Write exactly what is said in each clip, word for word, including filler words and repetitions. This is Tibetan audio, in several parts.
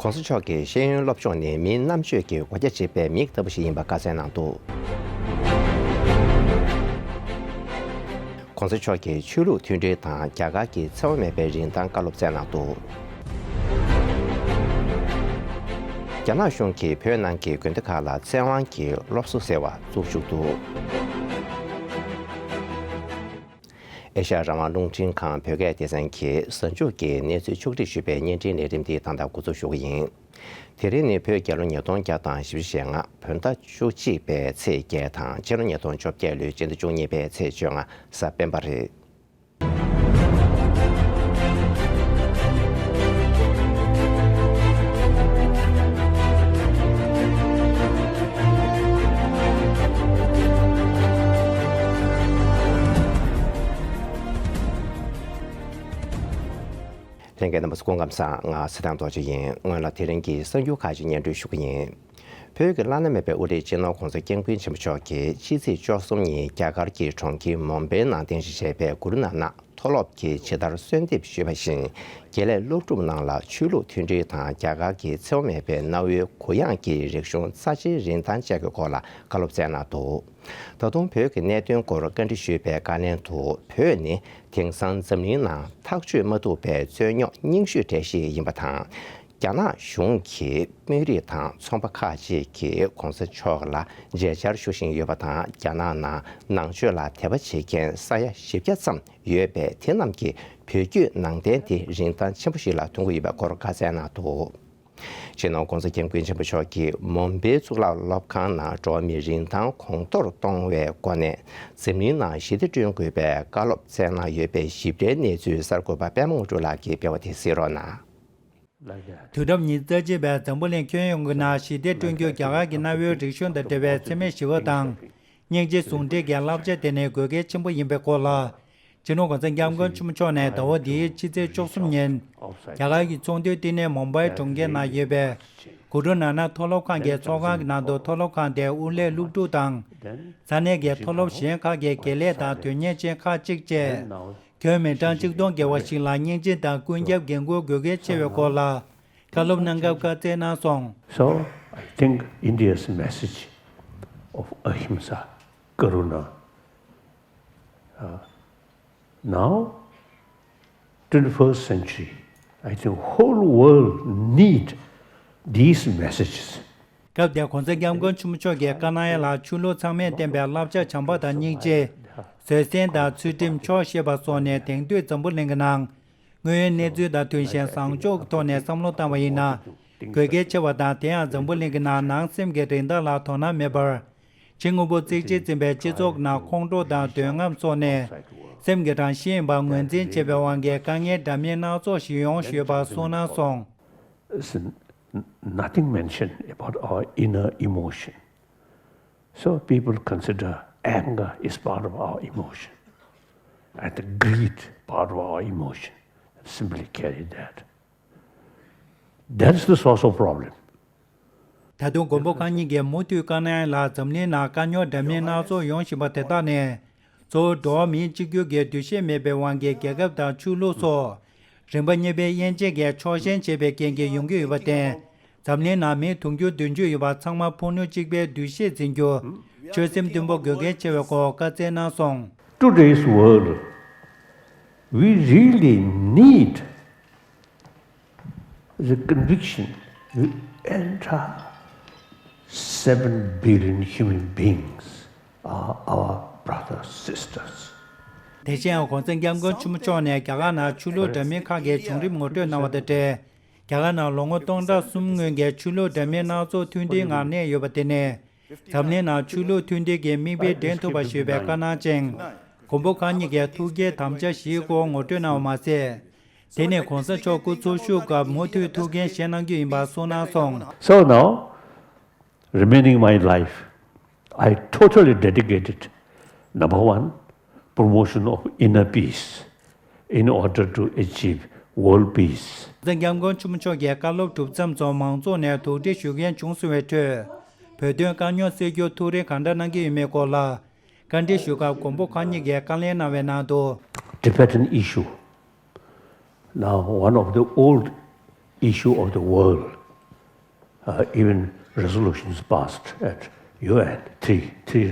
༸གོང་ས་མཆོག་གིས་ཤེས་ཡོན་སློབ་སྦྱོང་ནི་མིའི་རྣམ་དཔྱོད་ཀྱི་སྒོ་རྒྱ་འབྱེད་པའི་མིག་ལྟ་བུ་ཞིག་ཡིན་པ་བཀའ་སྩལ་གནང་འདུག ༸གོང་ས་མཆོག་གིས་ཆོས་ལུགས་མཐུན་སྒྲིལ་དང་རྒྱ་གར་གྱི་འཚེ་བ་མེད་པའི་རིན་ཐང་བཀའ་སློབ་སྩལ་གནང་འདུག་རྒྱ་ནག་གཞུང་གིས་བོད་ནང་གི་དགོན་སྡེ་ཁག་ལ་བཙན་དབང་གིས་སློབ་གསོ་ཟེར་བ་བཙུགས་བཅུག་འདུག་ཨེ་ཤ་ཡ་རང་དབང་རླུང་འཕྲིན་ཁང་བོད་སྐད་སྡེ་ཚན་གྱིས་གཟའ་མཇུག་གི་གནས་ཚུལ་ཕྱོགས་སྒྲིག་ཞུས་པའི་བརྙན་འཕྲིན་ལས་རིམ་འདི་ད་ལྟ་འགོ་འཛུགས་ཞུ་གི་ཡིན། དེ་རིང་ནི་བོད་རྒྱལ་ལོ་ཉིས་སྟོང་བརྒྱ་དང་བཞི་བཅུ་ཞེ་ལྔ། བོད་ཟླ་བཅུ་གཅིག་པའི་ཚེས་བརྒྱད་དང་། ཕྱི་ལོ་ཉིས་སྟོང་བཅོ་བརྒྱད་ལོའི་སྤྱི་ཟླ་བཅུ་གཉིས་པའི་ཚེས་བཅོ་ལྔ། གཟའ་སྤེན་པ་རེད། ལྷན་རྒྱས་རྣམ་པ་ཚོ་སྐུ་ཁམས་བཟང་། ང་ཚེ་བརྟན་རྡོ་རྗེ་ཡིན། སྔོན་ལ་དེ་རིང་གི་གསར་འགྱུར་ཁག་ཅིག་སྙན་སྒྲོན་ཞུ་གི་ཡིན། བོད་ཀྱི་བླ་ན་མེད་པའི་དབུ་ཁྲིད་སྤྱི་ནོར་༸གོང་ས་༸སྐྱབས་མགོན་ཆེན་པོ་མཆོག་གིས་ཕྱི་ཚེས་བཅུ་གསུམ་ཉིན་རྒྱ་གར་གྱི་གྲོང་ཁྱེར་མུམ་བྷེའི་ནང་རྟེན་གཞི་བྱས་པའི་གུ་རུ་ན་ནག་མཐོ་སློབ་ཀྱི་ཇི་ལྟར་གསོལ་འདེབས་ཞུས་པ་བཞིན། དགེ་ལས་སློབ་ཕྲུག་རྣམས་ལ་ཆོས་ལུགས་མཐུན་སྒྲིལ་དང་རྒྱ་གར་གྱི་འཚེ་བ་མེད་པའི་གནའ་བོའི་གུ་ཡངས་ཀྱི་རིག་གཞུང་རྩ་ཆེའི་རིན་ཐང་བཅས་ཀྱི་སྐོར་ལ་བཀའ་སློབ་སྩལ་གནང་འདུག་ད་དུང་བོད་ཀྱི་གནད་དོན་སྐོར་བཀའ་འདྲི་ཞུས་པའི་བཀའ་ལན་དུ། བོད་ནི་དེང་སང་འཛམ་གླིང་ནང་ཐག་གཅོད་མ་ཐུབ་པའི་རྩོད་རྙོག་རྙིང་ཤོས་གྲས་ཤིག་ཡིན་པ་དང་། རྒྱ་ནག་གཞུང་གིས་དཔོན་རིགས་དང་ཚོང་པ་ཁག་ཅིག་གིས་༸གོང་ས་མཆོག་ལ་མཇལ་བཅར་ཞུ་བཞིན་ཡོད་པ་དང་། རྒྱ་ནག་ནང་ནང་ཆོས་ལ་དད་པ་བྱེད་མཁན་ས་ཡ་བཞི་བརྒྱ་ཙམ་ཡོད་པས། དེ་རྣམས་ཀྱིས་བོད་བརྒྱུད་ནང་བསྟན་དེ་རིན་ཐང་ཆེན་པོ་ཞིག་ལ་མཐོང་གི་ཡོད་པའི་སྐོར་བཀའ་སྩལ་གནང་འདུག་སྤྱི་ནོར་༸གོང་ས་༸སྐྱབས་མགོན་ཆེན་པོ་མཆོག་གིས་མུམ་བྷེའི་གཙུག་ལག་སློབ་ཁང་ནང་འགྲོ་བ་མིའི་རིན་ཐང་གོང་མཐོར་གཏོང་བའི་སྒོ་ནས་འཛམ་གླིང་ནང་ཞི་བདེ་བསྐྲུན་དགོས་པའི་བཀའ་སློབ་སྩལ་གནང་ཡོད་པའི་ཞིབ་ཕྲའི་གནས་ཚུལ་གསར་འགོད་པ་པད་མ་དངོས་གྲུབ་ལགས་ཀྱིས་སྤེལ་བ་དེ་གཟིགས་རོགས་གནང་། དུས་རབས་ཉི་ཤུ་རྩ་གཅིག་པའི་འཛམ་བུ་གླིང་ཁྱོན་ཡོངས་ཀྱི་ནང་ཞི་བདེ་བསྐྲུན་རྒྱུ་རྒྱ་གར་གྱི་གནའ་བོའི་རིག་གཞུང་དང་འབྲེལ་བའི་འཚེ་མེད་ཞི་བ་དང་། སྙིང་རྗེ་ཟུང་འབྲེལ་གྱི་བསླབ་བྱ་དེ་ནི་དགོས་གལ་ཆེན་པོ་ཡིན་པའི་སྐོར་ལ། སྤྱི་ནོར་༸གོང་ས་༸སྐྱབས་མགོན་ཆེན་པོ་མཆོག་ནས་ཟླ་བ་འདིའི་ཕྱི་ཚེས་བཅུ་གསུམ་ཉིན། རྒྱ་གར་གྱི་ཚོང་དོན་བསྟི་གནས་མུམ་བྷའི་གྲོང་ཁྱེར་ནང་ཡོད་པའི་གུ་རུ་ན་ནག་མཐོ་སློབ་ཁང་གི་ཚོགས་ཁང་གི་ནང་དུ། མཐོ་སློབ་ཁང་དེའི་དབུ་ལས་སློབ་ཕྲུག་དང་། ས་གནས་ཀྱི་མཐོ་སློབ་གཞན་ཁག་གི་དགེ་ལས་དང་དོན་གཉེར་ཅན་ཁག་ཅིག་བཅས། ཁྱོན་མི་གྲངས་ཆིག་སྟོང་བརྒལ་བ་ཞིག་ལ་སྙིང་རྗེ་དང་ཀུན་ཁྱབ་འགན་ཁུར་དགོས་གལ་ཆེ་བའི་སྐོར་ལ་བཀའ་སློབ་གནང་སྐབས་བཀའ་སྩལ་གནང་སོང་། So, I think India's message of Ahimsa, Karuna, uh, now, twenty-first century, I think whole world need these messages. སྐབས་དེར་༸གོང་ས་༸སྐྱབས་མགོན་ཆེན་པོ་མཆོག་གིས་བཀའ་གནང་ཡ་ལ། ཆོས་ལུགས་ཚང་མས་བསྟན་པའི་བསླབ་བྱ་བྱམས་པ་དང་སྙིང་རྗེ། བཟོད་བསྲན་དང་ཚུལ་ཁྲིམས། ཆོག་ཤེས་པ་སོགས་ནས། དེང་དུས་འཛམ་བུ་གླིང་གི་ནང་དངོས་ཡོད་གནས་ཚུལ་དང་མཐུན་ཞིང་བཟང་ཕྱོགས་ཀྱི་ཐོག་ནས་བསམ་བློ་བཏང་བ་ཡིན་ན། དགོས་གལ་ཆེ་བ་དང་། དེ་ཡང་འཛམ་བུ་གླིང་གི་ནང་ནང་སེམས་ཀྱི་རིན་ཐང་ལ་དོ་སྣང་མེད་པར། ཕྱི་དངོས་པོ་གཅིག་གིས་འཛིན་པའི་སྤྱི་ཚོགས་ནང་ཁོང་ཁྲོ་དང་འདོད་རྔམ་སོགས་ནས་སེམས་ཀྱི་རང་བཞིན་ཡིན་པ་ངོས་འཛིན་བྱེད་པའི་དབང་གིས་དཀའ་ངལ་འདྲ་མིན་སྣ་ཚོགས་ཤིག་ཡོང་བཞིན་ཡོད་པ་གསུངས་གནང་སོང་། Is n- nothing mentioned about our inner emotion. So people consider anger is part of our emotion, and the greed part of our emotion, and simply carry that. That is the source of problem. ད་དུང་མགོན་པོ་གང་ཉིད་ཀྱིས་མུ་མཐུད་བཀའ་གནང་ཡ་ལ། འཛམ་གླིང་ནང་དཀའ་རྙོག་འདྲ་མིན་སྣ་ཚོགས་ཡོང་བཞིན་པ་དེ་དག་ནས། གཙོ་བོ་འགྲོ་བ་མིའི་གཅིག་གྱུར་གྱི་འདུ་ཤེས་མེད་པའི་དབང་གིས་རྒྱལ་ཁབ་དང་ཆོས་ལུགས་སོགས་རིམ་པ་གཉིས་པའི་དབྱེ་འབྱེད་ཀྱིས་ཕྱོགས་ཞེན་བྱེད་པའི་རྐྱེན་གྱིས་ཡོང་གི་ཡོད་པར་བརྟེན། འཛམ་གླིང་ནང་མི་དུང་ཕྱུར་བདུན་ཅུ་ཡོད་པ་ཚང་མ་ཕུ་ནུ་གཅིག་པའི་འདུ་ཤེས་འཛིན་རྒྱུ། ཆོད་སེམས་མཐུན་པོ་དགོས་གལ་ཆེ་བའི་སྐོར་བཀའ་སྩལ་གནང་སོང་། Today's world, we really need the conviction the entire seven billion human beings are our brothers, sisters. དེ་བཞིན་༸གོང་ས་༸སྐྱབས་མགོན་ཆེན་པོ་མཆོག་ནས་རྒྱ་གར་ནང་ཆོས་ལུགས་འདྲ་མིན་ཁག་གི་བྱུང་རིམ་ངོ་སྤྲོད་གནང་བ་དང་འབྲེལ། རྒྱ་གར་ནང་ལོ་ངོ་སྟོང་ཕྲག་གསུམ་སྔོན་གྱི་ཆོས་ལུགས་འདྲ་མིན་སྣ་ཚོགས་མཐུན་སྒྲིལ་ངང་གནས་ཡོད་པ་དེ་ནི། འཛམ་གླིང་ནང་ཆོས་ལུགས་མཐུན་སྒྲིལ་གྱི་མིག་དཔེ་སྒྲེང་ཐུབ་པ་ཞུས་པའི་བཀའ་གནང་ཅིང་། མགོན་པོ་གང་ཉིད་ཀྱི་ཐུགས་བསྐྱེད་དམ་བཅའ་བཞིའི་སྐོར་ངོ་སྤྲོད་གནང་བ་མ་ཟད། དེ་ནི་༸གོང་ས་མཆོག་སྐུ་འཚོ་བཞུགས་སྐབས་མུ་མཐུད་ཐུགས་འགན་བཞེས་གནང་རྒྱུ་ཡིན་པ་གསུངས་གནང་སོང་། So now, remaining my life, I totally dedicated, number one, promotion of inner peace in order to achieve world peace. ༸གོང་ས་༸སྐྱབས་མགོན་ཆེན་པོ་མཆོག་གིས་བཀའ་སློབ་གྲུབ་མཚམས་སུ་མང་ཚོགས་ནས་དོགས་འདྲི་ཞུ་མཁན་བྱུང་སོང་བའི་ཁྲོད། བོད་དོན་དཀའ་རྙོག་སེལ་རྒྱུར་ཐུགས་རེ་གང་འདྲ་གནང་གི་ཡོད་མེད་སྐོར་ལ། བཀའ་འདྲི་ཞུ་སྐབས་མགོན་པོ་གང་ཉིད་ཀྱིས་བཀའ་ལན་གནང་བའི་ནང་དུ། Tibetan issue, now one of the old issue of the world, Uh, even resolutions passed at U N three, three,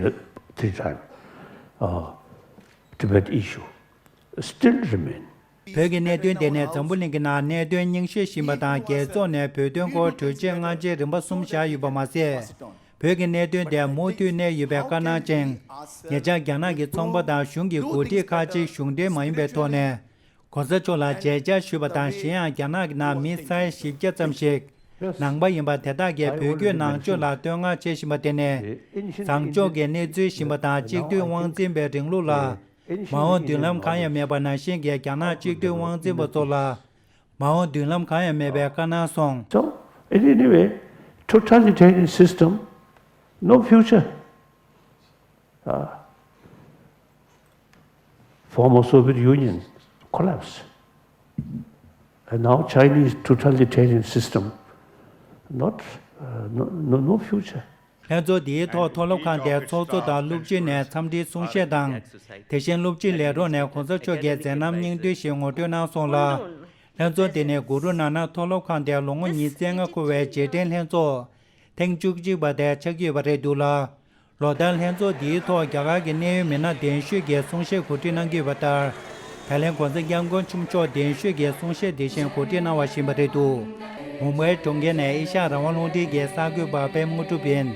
three times. Uh, Tibet issue still remain. བོད་ཀྱི་གནད་དོན་དེ་ནི་འཛམ་བུ་གླིང་གི་ནང་གནད་དོན་རྙིང་ཤོས་ཤིག་ཡིན་པ་དང་། རྒྱལ་ཚོགས་ནས་བོད་དོན་སྐོར་གྲོས་ཆོད་སྔ་རྗེས་རིམ་པ་གསུམ་བཞག་ཡོད་པ་མ་ཟད། བོད་ཀྱི་གནད་དོན་དེ་མུ་མཐུད་གནས་ཡོད་པའི་བཀའ་གནང་ཅིང་། ཉེ་ཆར་རྒྱ་ནག་གི་ཚོང་པ་དང་གཞུང་གི་འགོ་ཁྲིད་ཁག་ཅིག་གཞུང་འབྲེལ་མ་ཡིན་པའི་ཐོག་ནས་གོང་ས་མཆོག་ལ་མཇལ་བཅར་ཞུས་པ་དང་། གཞན་ཡང་རྒྱ་ནག་གི་ནང་མི་ས་ཡ་བཞི་བརྒྱ་ཙམ་ཞིག་ནང་པ་ཡིན་པ་དེ་དག་གིས་བོད་བརྒྱུད་ནང་ཆོས་ལ་བསྟོད་བསྔགས་བྱེད་བཞིན་པ་དེ་ནི། བཟང་ཕྱོགས་ཀྱི་གནས་ཚུལ་ཞིག་ཡིན་པ་དང་། གཅིག་སྡུད་དབང་འཛིན་པའི་རིང་ལུགས་ལ་མ་འོངས་མདུན་ལམ་གང་ཡང་མེད་པ་ནང་བཞིན་གྱི་རྒྱ་ནག་གཅིག་སྡུད་དབང་འཛིན་པ་ཚོ་ལ་མ་འོངས་མདུན་ལམ་གང་ཡང་མེད་པའི་བཀའ་གནང་སོང་། So, in any way, totalitarian system, no future. Uh, former Soviet Union collapsed. And now Chinese totalitarian system, not, uh, no, no, no future. ལྷན་ཚོགས་འདིའི་ཐོག་མཐོ་སློབ་ཁང་དེའི་ཚོགས་གཙོ་དང་སློབ་སྤྱི་ནས་འཚམས་འདྲིའི་གསུང་བཤད་དང་། དེ་བཞིན་སློབ་སྤྱི་ལས་རོགས་ནས་གོང་ས་མཆོག་གི་མཛད་རྣམ་སྙིང་བསྡུས་ཤིག་ངོ་སྤྲོད་གནང་སོང་ལ། ལྷན་ཚོགས་དེ་ནི་གུ་རུ་ནཱ་ནག་མཐོ་སློབ་ཁང་དེར་ལོ་ངོ་ཉི་ཤུ་རྩ་ལྔ་འཁོར་བའི་རྗེས་དྲན་ལྷན་ཚོགས་ཐེངས་བཅུ་གཅིག་པ་དེ་ཆགས་ཀྱི་ཡོད་པ་རེད་འདུག་ལ། ལོ་ལྟར་ལྷན་ཚོགས་འདིའི་ཐོག་རྒྱ་གར་གྱི་གནད་ཡོད་མི་སྣ་གདན་ཞུས་ཀྱིས་གསུང་བཤད་གོ་སྒྲིག་གནང་གི་ཡོད་པ་ལྟར། ད་ལན་གོང་ས་སྐྱབས་མགོན་ཆེན་པོ་མཆོག་གདན་ཞུས་ཀྱིས་གསུང་བཤད་དེ་བཞིན་གོ་སྒྲིག་གནང་བ་ཞིག་ཡིན་པ་རེད་འདུག་མུམ་བྷའི་གྲོང་ཁྱེར་ནས་ཨེ་ཤ་ཡ་རང་དབང་རླུང་འཕྲིན་གྱི་གསར་འགོད་པ་པད་མ་དངོས་གྲུབ་ཡིན།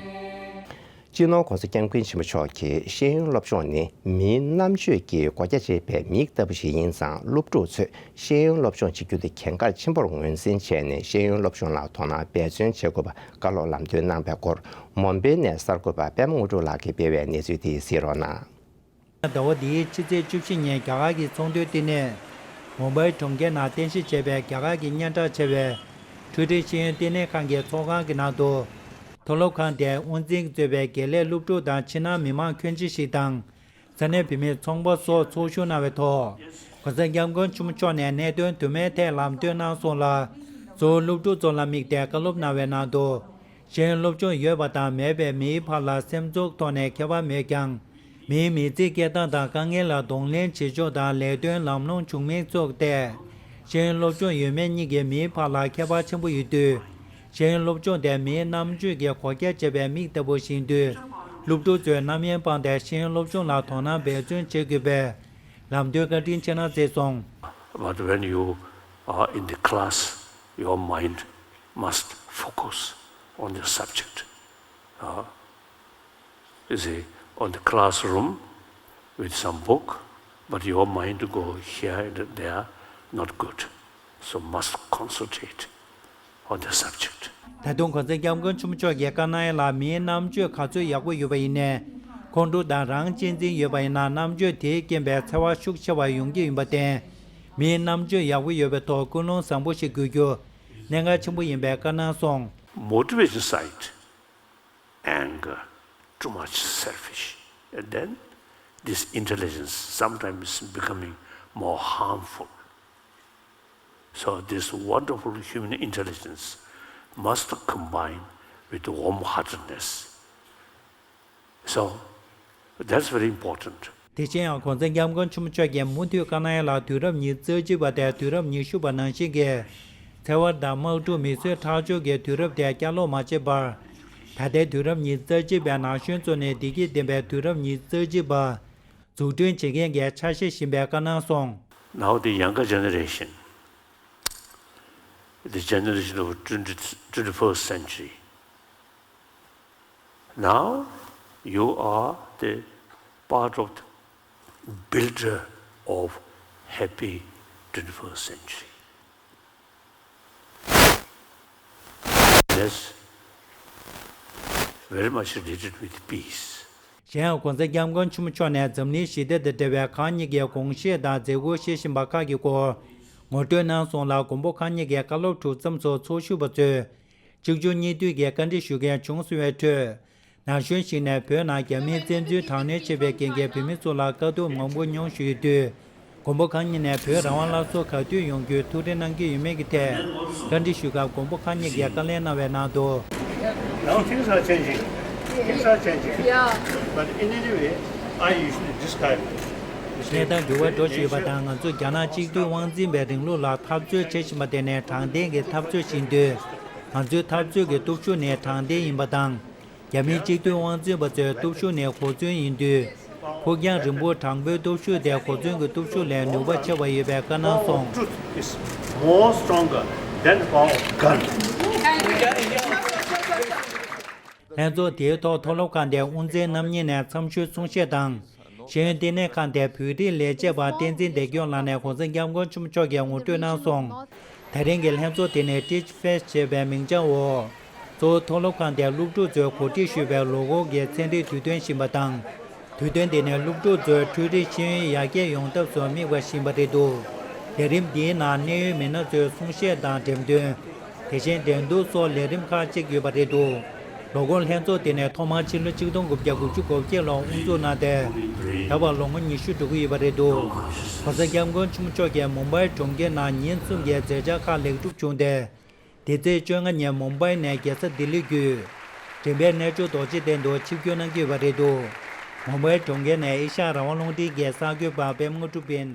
སྤྱི་ནོར་༸གོང་ས་༸སྐྱབས་མགོན་ཆེན་པོ་མཆོག་གིས་ཤེས་ཡོན་སློབ་སྦྱོང་ནི་མིའི་རྣམ་དཔྱོད་ཀྱི་སྒོ་རྒྱ་འབྱེད་པའི་མིག་ལྟ་བུ་ཞིག་ཡིན་ཙང་། སློབ་ཕྲུག་ཚོས་ཤེས་ཡོན་སློབ་སྦྱོང་བྱེད་རྒྱུ་དེ་གལ་འགངས་ཆེན་པོར་ངོས་འཛིན་བྱས་ནས། ཤེས་ཡོན་སློབ་སྦྱོང་ལ་དོ་སྣང་འབད་བརྩོན་བྱེད་དགོས་པ། བཀའ་སློབ་ལམ་སྟོན་གནང་བའི་སྐོར། མུམ་བྷེ་ནས་གསར་འགོད་པ་པད་མ་དངོས་གྲུབ་ལགས་ཀྱིས་སྤེལ་བའི་གནས་ཚུལ་དེ་གཟིགས་རོགས་གནང་། ཟླ་བ་འདིའི་ཕྱི་ཚེས་བཅུ་བཞི་ཉིན་རྒྱ་གར་གྱི་ཚོང་དོན་ལྟེ་གནས་མུམ་བྷའི་གྲོང་ཁྱེར་ནང་རྟེན་གཞི་བྱས་པའི་རྒྱ་གར་གྱི་སྙན་གྲགས་ཆེ་བའི་ཁྲུའུ་ཀྲིན་ཤེས་ཡོན་ལྟེ་གནས་ཁང་གི་ཚོགས་ཁང་གི་ནང་དུ། མཐོ་སློབ་ཁང་དེའི་དབུ་འཛིན་གཙོས་པའི་དགེ་ལས་སློབ་ཕྲུག་དང་ཕྱི་ནང་མི་མང་ཁྱོན་ཆེ་ཞིག་དང་། ས་གནས་བོད་མི་ཚོང་པ་སོགས་ཚོགས་ཞུགས་གནང་བའི་ཐོག་གོང་ས་སྐྱབས་མགོན་ཆེན་པོ་མཆོག་ནས་གནད་དོན་དུ་མའི་ཐད་ལམ་སྟོན་གནང་སོང་ལ། གཙོ་བོ་སློབ་ཕྲུག་ཚོ་ལ་དམིགས་ཏེ་བཀའ་སློབ་གནང་བའི་ནང་དུ། ཤེས་ཡོན་སློབ་སྦྱོང་ཡོད་པ་དང་མེད་པའི་མིའི་བར་ལ་སེམས་ཚོར་ཐོག་ནས་ཁྱད་པར་མེད་ཀྱང་། མིའི་མི་ཚེའི་སྐྱེལ་སྟངས་དང་དཀའ་ངལ་ལ་གདོང་ལེན་བྱེད་ཕྱོགས་དང་། ལས་དོན་ལམ་ལྷོང་བྱུང་མིན་སོགས་ཐད། ཤེས་ཡོན་སློབ་སྦྱོང་ཡོད་མེད་གཉིས་ཀྱིས་མིའི་བར་ལ་ཁྱད་པར་ཆེན་པོ་ཡོད་དུས། ཤེས་ཡོན་སློབ་སྦྱོང་དེ་མིའི་རྣམ་དཔྱོད་ཀྱི་སྒོ་རྒྱ་འབྱེད་པའི་མིག་ལྟ་བུ་ཞིག་ཡིན་དུས། སློབ་ཕྲུག་ཚོས་རྣམ་གཡེང་སྤངས་ཏེ་ཤེས་ཡོན་སློབ་སྦྱོང་ལ་དོ་སྣང་འབད་བརྩོན་བྱེད་དགོས་པའི་ལམ་སྟོན་བཀའ་དྲིན་ཆེ་གནང་མཛད་སོང་། But when you are in the class, your mind must focus on the subject. Uh, you see, on the classroom with some book, but your mind go here and there, not good. So must concentrate on the subject. ད་དུང་གོང་ས་སྐྱབས་མགོན་ཆེན་པོ་མཆོག་གིས་བཀའ་གནང་ཡ་ལ། མིའི་རྣམ་དཔྱོད་ག་ཚོད་ཡག་པོ་ཡོད་པ་ཡིན་ནའི། ཁོང་ཁྲོ་དང་རང་གཅེས་འཛིན་ཡོད་པ་ཡིན་ན། རྣམ་དཔྱོད་དེའི་རྐྱེན་པས་འཚེ་བ་ཤུགས་ཆེ་བ་ཡོང་གི་ཡིན་པར་བརྟེན། མིའི་རྣམ་དཔྱོད་ཡག་པོ་ཡོད་པའི་ཐོག་ཀུན་སློང་བཟང་པོ་ཞིག་དགོས་རྒྱུ་གནད་འགག་ཆེན་པོ་ཡིན་པའི་བཀའ་གནང་སོང་། Motivation side, anger, too much selfish. And then this intelligence sometimes becoming more harmful. So this wonderful human intelligence must combine with warm-heartedness. So that's very important. དེ་བཞིན་ཡང་གོང་ས་སྐྱབས་མགོན་ཆེན་པོ་མཆོག་གིས་མུ་མཐུད་བཀའ་གནང་ཡ་ལ། དུས་རབས་ཉི་ཤུ་རྩ་གཅིག་པ་དང་དུས་རབས་ཉི་ཤུ་པ་ནང་བཞིན་གྱི་འཚེ་བ་དང་དམག་འཁྲུག་མི་གསོད་ཁྲག་སྦྱོར་གྱི་དུས་རབས་དེ་བསྐྱར་ལོག་མ་བྱེད་པར། ད་ལྟའི་དུས་རབས་ཉི་ཤུ་རྩ་གཅིག་པའི་ན་གཞོན་ཚོ་ནི་བདེ་སྐྱིད་ལྡན་པའི་དུས་རབས་ཉི་ཤུ་རྩ་གཅིག་པ་འཛུགས་སྐྲུན་བྱེད་མཁན་གྱི་ཆ་ཤས་ཡིན་པའི་བཀའ་གནང་སོང་། Now the younger generation, the generation of twenty, twenty-first century, now you are the part of the builder of happy twenty-first century. That's very much related with peace. གཞན་ཡང་གོང་ས་སྐྱབས་མགོན་ཆེན་པོ་མཆོག་ནས་འཛམ་གླིང་ཞི་བདེ་དང་འབྲེལ་བའི་ཁག་གཉིས་ཀྱི་དགོངས་བཞེད་དང་མཛད་ཁུར་བཞེས་བཞིན་པ་ཁག་གི་སྐོར་ངོ་སྤྲོད་གནང་སོང་ལ། མགོན་པོ་ཁག་གཉིས་ཀྱི་བཀའ་སློབ་གྲུབ་མཚམས་སུ་ཚོགས་ཞུགས་པ་ཚོས་གཅིག་མཇུག་གཉིས་མཐུད་ཀྱིས་བཀའ་འདྲི་ཞུ་མཁན་བྱུང་སོང་བའི་ཁྲོད། ན་གཞོན་ཞིག་ནས་བོད་ནང་རྒྱ་མིའི་བཙན་འཛུལ་དྲག་གནོན་བྱས་པའི་རྐྱེན་གྱིས་བོད་མི་ཚོ་ལ་དཀའ་སྡུག་མང་པོ་མྱོང་བཞིན་ཡོད་དུས། མགོན་པོ་ཁག་གཉིས་ནས་བོད་རང་དབང་སླར་གསོ་ག་དུས་ཡོང་རྒྱུའི་ཐུགས་རེ་གནང་གི་ཡོད་མེད་ཀྱི་ཐད་བཀའ་འདྲི་ཞུ་སྐབས། མགོན་པོ་ཁག་གཉིས་ཀྱིས་བཀའ་ལན་གནང་བའི་ནང་དུ། Now things are changing. Things are changing. Yeah. But in any way, I usually describe. གནས་སྟངས་འགྱུར་བ་འགྲོ་བཞིན་ཡོད་པ་དང་། ང་ཚོས་རྒྱ་ནག་གཅིག་སྡུད་དབང་འཛིན་པའི་རིང་ལུགས་ལ་འཐབ་རྩོད་བྱེད་བཞིན་པ་དེ་ནི་དྲང་བདེན་གྱི་འཐབ་རྩོད་ཞིག་ཡིན་དུས། ང་ཚོའི་འཐབ་རྩོད་ཀྱི་སྟོབས་ཤུགས་ནི་དྲང་བདེན་ཡིན་པ་དང་། རྒྱ་མིའི་སྤྱི་མཐུན་དབང་འཛིན་པ་ཚོའི་སྟོབས་ཤུགས་ནི་གོ་མཚོན་ཡིན་དུས། ཕུགས་རྒྱང་རིང་པོ་དྲང་པོའི་སྟོབས་ཤུགས་དེ་གོ་མཚོན་གྱི་སྟོབས་ཤུགས་ལས་ནུས་པ་ཆེ་བ་ཡོད་པའི་བཀའ་གནང་སོང་། Truth is more stronger than power of gun. ལྷན་ཚོགས་དེའི་ཐོག་མཐོ་སློབ་ཁང་དེའི་དབུ་འཛིན་རྣམ་གཉིས་ནས་འཚམས་ཞུའི་གསུང་བཤད་དང་། ཤེས་ཡོན་ལྟེ་གནས་ཁང་དེའི་བོད་རིགས་ལས་བྱེད་པ་བསྟན་འཛིན་བདེ་སྐྱོང་ལགས་ནས་༸གོང་ས་༸སྐྱབས་མགོན་ཆེན་པོ་མཆོག་གིས་ངོ་སྤྲོད་གནང་སོང་། དེ་རིང་གི་ལྷན་ཚོགས་དེ་ནི་Teach Fest ཞེས་པའི་མིང་བྱང་འོག་གཙོ་བོ་མཐོ་སློབ་ཁང་དེའི་སློབ་ཕྲུག་ཚོས་གོ་སྒྲིག་ཞུས་པའི་ལོ་འཁོར་གྱི་ཚན་རིག་དུས་སྟོན་ཞིག་ཡིན་པ་དང་། དུས་སྟོན་དེ་ནི་སློབ་ཕྲུག་ཚོའི་འཕྲུལ་རིག་ཤེས་ཡོན་ཡར་རྒྱས་ཡོང་ཐབས་སུ་དམིགས་པ་ཞིག་ཡིན་པ་རེད་འདུག་ལས་རིམ་འདིའི་ནང་གནད་ཡོད་མི་སྣ་ཚོའི་གསུང་བཤད་དང་འགྲེམས་སྟོན། དེ་བཞིན་འགྲན་བསྡུར་སོགས་ལས་རིམ་ཁག་ཅིག་ཡོད་པ་རེད་འདུག་ལོ་འཁོར་ལྷན་ཚོགས་དེ་ནི་ཐོག་མར་ཕྱི་ལོ་ཆིག་སྟོང་དགུ་བརྒྱ་དགུ་བཅུ་གོ་བརྒྱད་ལོར་དབུ་འཛུགས་གནང་སྟེ། ད་བར་ལོ་ངོ་ཉི་ཤུ་འགྲོ་གི་ཡོད་པ་རེད་འདུག ༸གོང་ས་༸སྐྱབས་མགོན་ཆེན་པོ་མཆོག་གིས་མུམ་བྷའི་གྲོང་ཁྱེར་ནང་ཉིན་གསུམ་གྱི་མཛད་འཆར་ཁག་ལེགས་གྲུབ་བྱུང་སྟེ། འདི་ཚེས་བཅོ་ལྔ་ཉིན་མུམ་བྷའི་ནས་རྒྱལ་ས་ལྡི་ལི་བརྒྱུད། འགྲེམས་པའི་གནས་མཆོག་རྡོ་རྗེ་གདན་དུ་ཆིབས་བསྒྱུར་གནང་གི་ཡོད་པ་རེད་འདུག་མུམ་བྷའི་གྲོང་ཁྱེར་ནས་ཨེ་ཤ་ཡ་རང་དབང་རླུང་འཕྲིན་གྱི་གསར་འགོད་པ་པད་མ་དངོས་གྲུབ་ཡིན།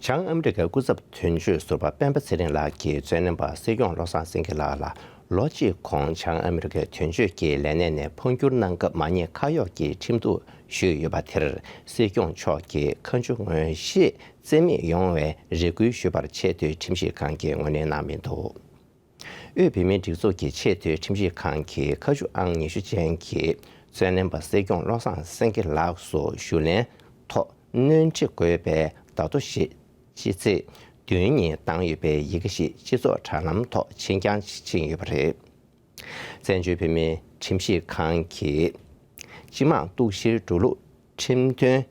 བྱང་ཨ་མི་རི་ཀའི་སྐུ་ཚབ་དོན་གཅོད་ཟུར་པ་སྤེན་པ་ཚེ་རིང་ལགས་ཀྱིས་མཚན་གནས་པ་སྲིད་སྐྱོང་བློ་བཟང་སེང་གེ་ལགས་ལ་ལོ་གཅིག་གོང་བྱང་ཨ་མི་རི་ཀའི་དོན་གཅོད་ཀྱི་ལས་གནས་ནས་འཕོ་འགྱུར་གནང་སྐབས་མ་ཉེས་ཁ་གཡོགས་ཀྱི་ཁྲིམས་གཏུག་ཞུས་ཡོད་པ་དེར་སྲིད་སྐྱོང་མཆོག་གིས་ཁ་མཆུ་ངོས་བཞེས་རྩིས་མེད་ཡོང་བའི་རེ་སྐུལ་ཞུས་པར་ཆེས་མཐོའི་ཁྲིམས་ཞིབ་ཁང་གིས་ངོས་ལེན་གནང་མི་འདུག་དབུས་བོད་མིའི་སྒྲིག་འཛུགས་ཀྱི་ཆེས་མཐོའི་ཁྲིམས་ཞིབ་ཁང་གིས་ཁ་མཆུ་ཨང་ཉི་ཤུ་ཅན་གྱི་མཚན་གནས་པ་སྲིད་སྐྱོང་བློ་བཟང་སེང་གེ་ལགས་སུ་ཞུ་ལན་ཐོག་སྣོན་འཕྲི་དགོས་པའི་བརྡ་ཐོ་ཞིག་ཕྱི་ཚེས་བདུན་ཉིན་བཏང་ཡོད་པའི་ཡི་གེ་ཞིག་སྤྱི་ཚོགས་དྲ་ལམ་ཐོག་ཕྱིན་རྐྱང་ཕྱིན་ཡོད་པ་རེད། བཙན་བྱོལ་བོད་མིའི་ཁྲིམས་ཞིབ་ཁང་གིས་སྤྱི་དམངས་གཏུག་བཤེར་འགྲོ་ལུགས་ཁྲིམས་དོན་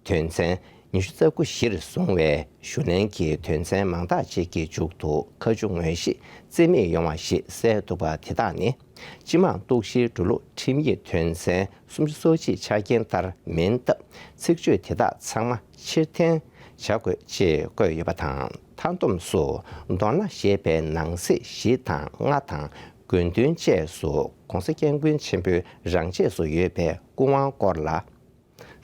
དོན་ཚན་ཉི་ཤུ་རྩ་དགུ་གཞིར་བཟུང་བའི་ཞུ་ལན་གྱི་དོན་ཚན་མང་དག་ཅིག་གི་མཇུག་ཏུ་ཁ་མཆུ་ངོས་བཞེས་རྩིས་མེད་ཡོང་བ་ཞིག་གསལ་འདུག་པ་དེ་དག་ནི་སྤྱི་དམངས་གཏུག་བཤེར་འགྲོ་ལུགས་ཁྲིམས་ཡིག་དོན་ཚན་སུམ་ཅུ་སོ་གཅིག་ཆ་རྐྱེན་ལྟར་མིན་སྟབས། ཚིག་བརྗོད་དེ་དག་ཚང་མ་ཕྱིར་འཐེན་བྱ་དགོས་ཅེས་བཀོད་ཡོད་པ་དང་། མཐའ་བསྡོམས་སུ་མདོར་ན་ཞེས་པའི་ནང་གསེས་བཞི་དང་ལྔ་དང་། དགོས་འདུན་བཅས་སུ་༸གོང་ས་༸སྐྱབས་མགོན་ཆེན་པོའི་རང་ཆས་སུ་ཡོད་པའི་སྐུ་དབང་སྐོར་ལ་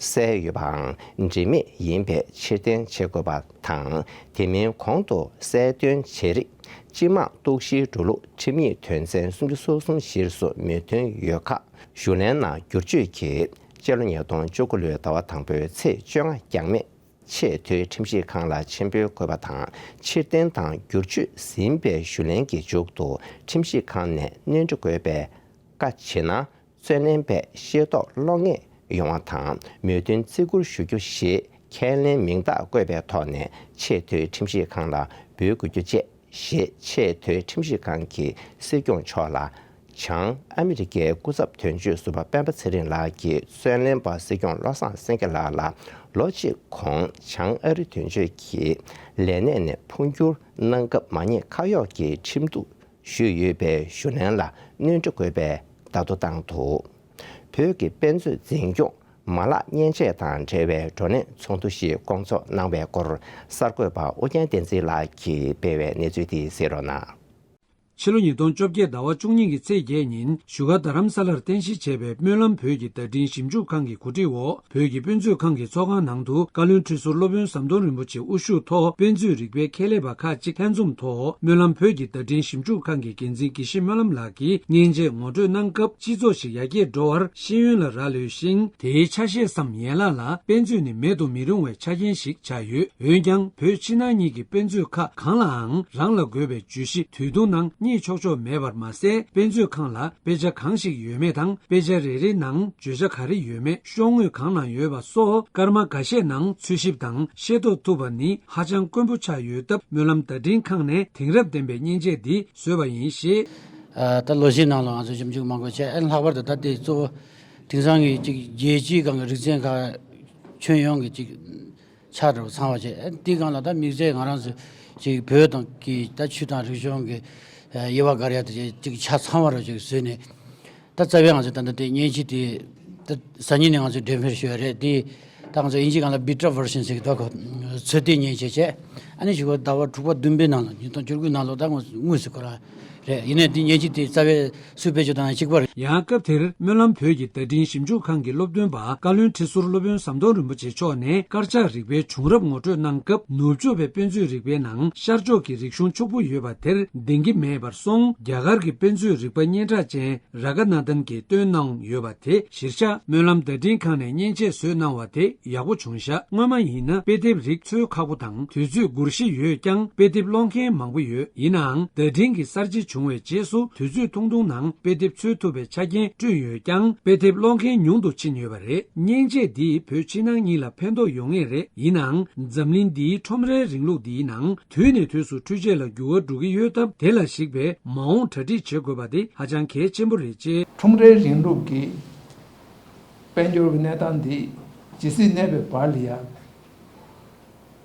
གསལ་ཡོད་པའང་འབྲེལ་མེད་ཡིན་པས་ཕྱིར་འཐེན་བྱེད་དགོས་པ་དང་། དེ་མིན་གོང་དུ་གསལ་སྟོན་བྱས་རིགས་སྤྱི་དམངས་གཏུག་བཤེར་འགྲོ་ལུགས་ཁྲིམས་ཡིག་དོན་ཚན་སུམ་ཅུ་སོ་གསུམ་གཞིར་བཟུང་མོས་མཐུན་ཡོད་ཁག་ཞུ་ལན་ནང་བསྒྱུར་བཅོས་ཀྱིས་སྤྱི་ལོ་ཉིས་སྟོང་བཅུ་དགུ་ལོའི་ཟླ་བ་དང་པོའི་ཚེས་བཅོ་ལྔ་འགྱངས་མེད་ཆེས་མཐོའི་ཁྲིམས་ཞིབ་ཁང་ལ་ཆེན་པོའི་དགོས་པ་དང་། ཕྱིར་འཐེན་དང་བསྒྱུར་བཅོས་ཟིན་པའི་ཞུ་ལན་གྱི་མཇུག་ཏུ་ཁྲིམས་ཞིབ་ཁང་ནས་སྣོན་འཕྲི་དགོས་པའི་བཀའ་བྱེད་ན། རྩོད་ལེན་པས་ཤེས་རྟོགས་བློ་ངེས་ཡོང་བ་དང་། མོས་མཐུན་བརྩི་བཀུར་ཞུ་རྒྱུ་ཞེས་ཁས་ལེན་མིང་རྟགས་བཀོད་པའི་ཐོག་ནས་ཆེས་མཐོའི་ཁྲིམས་ཞིབ་ཁང་ལ་འབུལ་དགོས་རྒྱུ་བཅས། ཞེས་ཆེས་མཐོའི་ཁྲིམས་ཞིབ་ཁང་གིས་སྲིད་སྐྱོང་མཆོག་ལ། བྱང་ཨ་མི་རི་ཀའི་སྐུ་ཚབ་དོན་གཅོད་ཟུར་པ་སྤེན་པ་ཚེ་རིང་ལགས་ཀྱིས་རྩོད་ལེན་པ་སྲིད་སྐྱོང་བློ་བཟང་སེང་གེ་ལགས་ལ་ལོ་གཅིག་གོང་བྱང་ཨ་རི་དོན་གཅོད་ཀྱི་ལས་གནས་ནས་འཕོ་འགྱུར་གནང་སྐབས་མ་ཉེས་ཁ་གཡོག་གི་ཁྲིམས་གཏུག་ཞུས་ཡོད་པའི་ཞུ་ལན་ལ་སྣོན་འཕྲི་དགོས་པའི་བརྡ་ཐོ་བཏང་འདུག་བོད་ཀྱི་དཔེ་མཛོད་འཛིན་སྐྱོང་མ་ལག་མཉེན་ཆས་དང་འབྲེལ་བའི་བགྲོ་གླེང་ཚོགས་འདུ་ཞིག་བསྐོང་ཚོགས་གནང་བའི་སྐོར་གསར་འགོད་པ་ཨོ་རྒྱན་བསྟན་འཛིན་ལགས་ཀྱིས་སྤེལ་བའི་གནས་ཚུལ་དེ་གསན་རོགས་གནང་། ཕྱི་ལོ་ཉིས་སྟོང་བཅོ་བརྒྱད་ཟླ་བ་བཅུ་གཉིས་ཀྱི་ཚེས་བརྒྱད་ཉིན་བཞུགས་སྒར་རྡ་རམ་ས་ལར་རྟེན་གཞི་བྱས་པའི་སྨོན་ལམ་བོད་ཀྱི་བརྡ་འཕྲིན་ཞིབ་འཇུག་ཁང་གི་གོ་སྒྲིག་འོག་བོད་ཀྱི་དཔེ་མཛོད་ཁང་གི་ཚོགས་ཁང་ནང་དུ་བཀའ་བློན་ཁྲི་ཟུར་སློབ་དཔོན་ཟམ་གདོང་རིན་པོ་ཆེ་དབུ་བཞུགས་ཐོག་དཔེ་མཛོད་རིག་པའི་ཁྱད་ལས་པ་ཁག་ཅིག་ལྷན་འཛོམས་ཐོག་སྨོན་ལམ་བོད་ཀྱི་བརྡ་འཕྲིན་ཞིབ་འཇུག་ཁང་གི་འགན་འཛིན་དགེ་བཤེས་སྨོན་ལམ་ལགས་ཀྱིས་མཉེན་ཆས་ངོ་སྤྲོད་གནང་སྐབས། སྤྱི་ཚོགས་ཤིག་ཡར་རྒྱས་འགྲོ་བར་ཤེས་ཡོན་ལ་རག་ལས་ཤིང་། དེའི་ཆ་ཤས་སམ་ཡན་ལག་ལ་དཔེ་མཛོད་ནི་མེད་དུ་མི་རུང་བའི་ཆ་རྐྱེན་ཞིག་ཆགས་ཡོད། འོན་ཀྱང་བོད་ཕྱི་ནང་གཉིས་ཀྱི་དཔེ་མཛོད་ཁག་གང་ལའང་རང་ལ་དགོས་པའི་བརྗོད་གཞི་དུས་ཐུང་ནང་རྙེད་ཆོག་ཆོག་མེད་པར་མ་ཟད། དཔེ་མཛོད་ཁང་ལ་དཔེ་ཆ་གང་ཞིག་ཡོད་མེད་དང་། དཔེ་ཆ་རེ་རེའི་ནང་བརྗོད་བྱ་ག་རེ་ཡོད་མེད། ཤོག་ངོས་གང་ན་ཡོད་པ་སོགས་སྐར་མ་འགའ་ཤས་ནང་འཚོལ་ཞིབ་དང་ཤེས་རྟོགས་ཐུབ་པ་ནི་ཧ་ཅང་དཀོན་པོ་ཆགས་ཡོད་སྟབས། སྨོན་ལམ་བརྡ་འཕྲིན་ཁང་ནས་དེང་རབས་ལྡན་པའི་མཉེན་ཆས་འདི་བཟོས་པ་ཡིན་ཞེས། ཨ། ད་ལོ་ཤས་ནང་ལ་ང་ཚོ་ཞིབ་འཇུག་མང་པོ་བྱས། ཨ། ལྷག་པར་དུ་ད་ལྟའི་གཙོ་བོ་དེང་སང་གི་ཅིག་རྒྱལ་སྤྱིའི་སྒང་གི་རིག་ཚན་ཁག་ཁྱོན་ཡོངས་ཀྱི་ཅིག་ཆ་འདྲ་བོ་ཚང་བ་བྱས། ཨ། དེའི་སྒང་ལ་ད་དམིགས་བསལ་ང་རང་ཚོ་ཅིག་བོད་དང་གི་ད་ཆོས་དང་རིག་གཞུང་གི་དབྱེ་བ་དགར་ཡ་དེ་ཅིག་ཆ་ཚང་བ་རུ་ཅིག་བཟོས་ནས། ད་རྩ་བའི་ང་ཚོས་ད་ལྟ་དེ་མཉེན་ཆས་དེ་ད་སང་ཉིན་ནས་ང་ཚོས་འགྲེམས་སྤེལ་ཞུ་ཡ་རེད། དེ་ད་ང་ཚོ་དབྱིན་ཇིའི་སྒང་ལ་beta version ཟེར་གི་འདུག་གོ། ཚོད་ལྟའི་མཉེན་ཆས་བྱས། ཨ་ནི་གཞུག་གུ་ཟླ་བ་དྲུག་པ་བདུན་པའི་ནང་ལ། ཉིས་སྟོང་བཅུ་དགུའི་ནང་ལོ་ད་དངོས་དངོས་སུ་ཁོ་རང་ རེད། ཡིན་ནའི་འདི་མཉེན་ཆས་དེ་རྩ་བའི་སུས་བེད་སྤྱོད་བཏང་ཡང་གཅིག་པ་རེད། ཡང་སྐབས་དེར་སྨོན་ལམ་བོད་ཀྱི་བརྡ་འཕྲིན་ཞིབ་འཇུག་ཁང་གི་སློབ་སྟོན་པ་བཀའ་བློན་ཁྲི་ཟུར་སློབ་དཔོན་ཟམ་གདོང་རིན་པོ་ཆེ་མཆོག་ནས་དཀར་ཆག་རིག་པའི་བྱུང་རབས་ངོ་སྤྲོད་གནང་སྐབས། ནུབ་ཕྱོགས་པའི་དཔེ་མཛོད་རིག་པའི་ནང་ཤར་ཕྱོགས་ཀྱི་རིག་གཞུང་ཕྱུག་པོ་ཡོད་པ་དེར་ལྡིང་གི་མེད་པར་སོང་། རྒྱ་གར་གྱི་དཔེ་མཛོད་རིག་པ་སྙན་གྲགས་ཅན་ར་ག་ན་དན་གྱིས་བཏོན་གནང་ཡོད་པ་དེ་གཞིར་བཞག་སྨོན་ལམ་བརྡ་འཕྲིན་ཁང་ནས་མཉེན་ཆས་བཟོས་གནང་བ་དེ་ཡག་པོ་བྱུང་ཤག་སྔོན་མ་ཡིན་ན་དཔེ་དེབ་རིགས་འཚོལ་ཁག་པོ་དང་དུས་ཚོད་འགོར་གཞི་ཡོད་ཀྱང་དཔེ་དེབ་ཀློག་མཁན་མང་པོ་ཡོད། ཡིན་ནའང་བརྡ་འཕྲིན་གྱི་གསར་བརྗེ་བྱུང་བའི་རྗེས་སུ་དུས་ཚོད་ཐུང་ཐུང་ནང་དཔེ་དེབ་འཚོལ་ཐུབ་པའི་ཆ་རྐྱེན་བསྐྲུན་ཡོད་ཀྱང་དཔེ་དེབ་ཀློག་མཁན་ཉུང་དུ་ཕྱིན་ཡོད་པ་རེད། མཉེན་ཆས་འདིས་བོད་ཕྱི་ནང་གཉིས་ལ་ཕན་ཐོགས་ཡོང་ངེས་རེད། ཡིན་ནའང་འཛམ་གླིང་འདིའི་ཁྲོམ་རའི་རིང་ལུགས་འདིའི་ནང་དུས་ནས་དུས་སུ་འཕྲུལ་ཆས་ལ་འགྱུར་བ་འགྲོ་གི་ཡོད་སྟབས། དེ་ལ་གཞིགས་པའི་མ་འོངས་གྲ་སྒྲིག་བྱེད་དགོས་པ་དེ་ཧ་ཅང་གལ་ཆེན་པོ་རེད་ཅེས། ཁྲོམ་རའི་རིང་ལུགས་ཀྱི་དཔལ་འབྱོར་གྱི་གནས་སྟངས་འདི་ཇི་སྲིད་གནས་པའི་བར་ལ་ཡང་།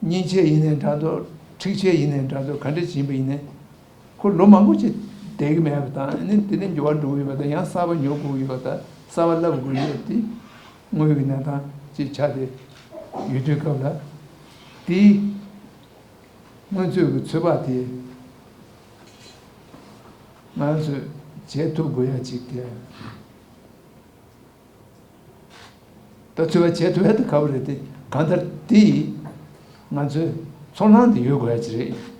མཉེན་ཆས་ཡིན་ནའི་འདྲ་འདུག་འཕྲུལ་ཆས་ཡིན་ནའི་འདྲ་འདུག་ག་འདྲ་ཡིན་པ་ཡིན་ནའི། ཁོ་ལོ་མང་པོ་ཅིག་བསྡད་ཀྱི་མེད་པ་དང་། ཨ་ནི་དེ་ནས་འགྱུར་བ་འགྲོ་གི་ཡོད་པ་དང་། ཡང་གསར་པ་ཉོ་དགོས་ཀྱི་ཡོད་པ་དང་། གསར་པ་བསླབ་དགོས་ཀྱི་ཡོད་པ་དེ་དངོས་ཡོད་ཀྱི་གནས་སྟངས་ཅིག་ཆགས་ཏེ་ཡོད་དུས་སྐབས་ལ། དེའི་སྔོན་ཚོད་ཀྱི་ཚོད་དཔག་དེ་ང་ཚོས་བྱེད་ཐུབ་དགོས་ཡ་ཅིག་དེ། ད་ཚོད་དཔག་བྱེད་ཐུབ་ཡ་དེ་ག་བ་རེད་དེ། གང་ལྟར་དེ་ཡིས་ང་ཚོའི་ཚོར་སྣང་དེ་ཡོད་དགོས་ཡ་ཅིག་རེད།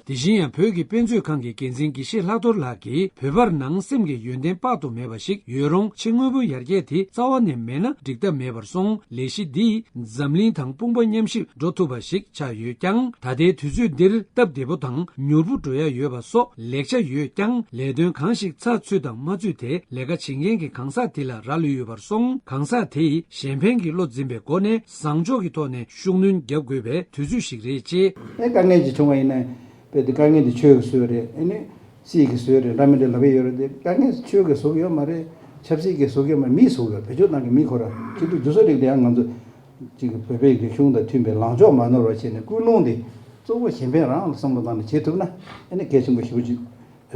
དེ་བཞིན་ཡང་བོད་ཀྱི་དཔེ་མཛོད་ཁང་གི་འགན་འཛིན་དགེ་བཤེས་ལྷག་རྡོར་ལགས་ཀྱིས། བོད་པར་ནང་སེམས་ཀྱི་ཡོན་ཏན་དཔག་ཏུ་མེད་པ་ཞིག་ཡོད་རུང་། ཕྱི་དངོས་པོའི་ཡར་རྒྱས་དེ་རྩ་བ་ནས་མེད་ན་འགྲིག་ཐབས་མེད་པར་སོང་། ལས་གཞི་འདིས་འཛམ་གླིང་དང་དཔུང་པ་མཉམ་གཤིབ་འགྲོ་ཐུབ་པ་ཞིག་ཆགས་ཡོད་ཀྱང་། ད་ལྟའི་དུས་ཚོད་འདིར་སྟབས་བདེ་པོ་དང་མྱུར་པོ་འགྲོ་ཡ་ཡོད་པ་སོགས་ལེགས་ཆ་ཡོད་ཀྱང་། ལས་དོན་གང་ཞིག་ཚགས་ཚུད་དང་མ་ཚུད་དེ་ལས་ཀ་བྱེད་མཁན་གྱི་གང་ཟག་དེ་ལ་རག་ལུས་ཡོད་པར་སོང་། གང་ཟག་དེས་གཞན་ཕན་གྱི་བློ་འཛིན་པའི་སྒོ་ནས་བཟང་ཕྱོགས་ཀྱི་ཐོག་ནས་ཤུགས་སྣོན་རྒྱག་དགོས་པའི་དུས་ཚོད་ཞིག་རེད་ཅེས། ཨེ་དཀའ་ངལ་ཅིག་བྱུང་བ་ཡིན་ན། དཔེ་དེ་དཀའ་ངལ་དེ་ཆོས་ཀྱིས་བཟོས་རེད། ཨེ་ནི་སྲིད་ཀྱིས་བཟོས་རེད་འདྲ་མི་འདྲ་ལབ་ཡོད་རེད་དེ། དཀའ་ངལ་ཆོས་ཀྱིས་བཟོ་གི་ཡོད་མ་རེད། ཆབ་སྲིད་ཀྱིས་བཟོ་གི་ཡོད་མ་རེད། མིས་བཟོ་གི་ཡོད། བོད་ལྗོངས་ནང་གི་མི་ཁོ་རང་སྤྱི་འཐུས་དེ་ཚོ་རིགས་དེ་ཡང་ང་ཚོ་ཅིག་བོད་པའི་རིག་གཞུང་དང་མཐུན་པའི་ལངས་ཕྱོགས་མ་ནོར་བ་བྱས་ནས། ཀུན་སློང་དེ་གཙོ་བོ་གཞན་ཕན་རང་ལ་བསམ་བློ་བཏང་ནས་བྱེད་ཐུབ་ན་ཨེ་ནི་གལ་ཆེན་པོ་ཞེ་པོ་ཅིག་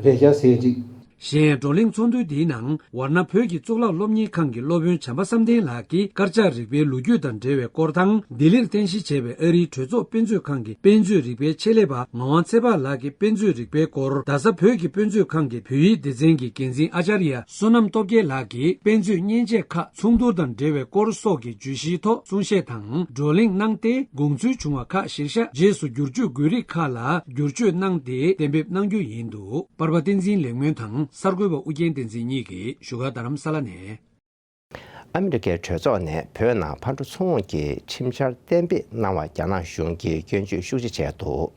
རེད་ཤག་ཟེར་ཅིག་གཞན་ཡང་བགྲོ་གླེང་ཚོགས་འདུ་འདིའི་ནང་ཝཱ་ཎ་བོད་ཀྱི་གཙུག་ལག་སློབ་གཉེར་ཁང་གི་སློབ་དཔོན་བྱམས་པ་བསམ་གཏན་ལགས་ཀྱིས་དཀར་ཆག་རིག་པའི་ལོ་རྒྱུས་དང་འབྲེལ་བའི་སྐོར་དང་། ལྡི་ལིར་རྟེན་གཞི་བྱས་པའི་ཨ་རིའི་གྲོས་ཚོགས་དཔེ་མཛོད་ཁང་གི་དཔེ་མཛོད་རིག་པའི་ཆེད་ལས་པ་ངག་དབང་ཚེ་དཔག་ལགས་ཀྱིས་དཔེ་མཛོད་རིག་པའི་སྐོར། རྡ་ས་བོད་ཀྱི་དཔེ་མཛོད་ཁང་གི་བོད་ཡིག་སྡེ་ཚན་གྱི་འགན་འཛིན་ཨ་ཅཱརྱ་བསོད་ནམས་སྟོབས་རྒྱལ་ལགས་ཀྱིས་དཔེ་མཛོད་མཉེན་ཆས་ཁག་ཚོགས་འདུ་དང་འབྲེལ་བའི་སྐོར་སོགས་ཀྱི་བརྗོད་གཞིའི་ཐོག་གསུང་བཤད་དང་བགྲོ་གླེང་གནང་སྟེ། དགོངས་ཚུལ་བྱུང་བ་ཁག་གཞིར་བཞག་རྗེས་སུ་བསྒྱུར་བཅོས་དགོས་རིགས་ཁག་ལ་བསྒྱུར་བཅོས་གནང་སྟེ་གཏན་འབེབས་གནང་རྒྱུ་ཡིན་འདུག་པར་པ་བསྟན་འཛིན་ལེགས་སྨོན་དང་གསར་འགོད་པ་ཨུ་རྒྱན་བསྟན་འཛིན་གཉིས་ཀྱིས་བཞུགས་སྒར་རྡ་རམ་ས་ལ་ནས། ཨ་མི་རི་ཀའི་གྲོས་ཚོགས་ནས་བོད་ནང་ཕར་འགྲོ་ཚུར་འོང་གི་ཁྲིམས་འཆར་གཏན་འབེབས་གནང་བར་རྒྱ་ནག་གཞུང་གིས་སྐྱོན་བརྗོད་ཤུགས་ཆེ་བྱས་འདུག་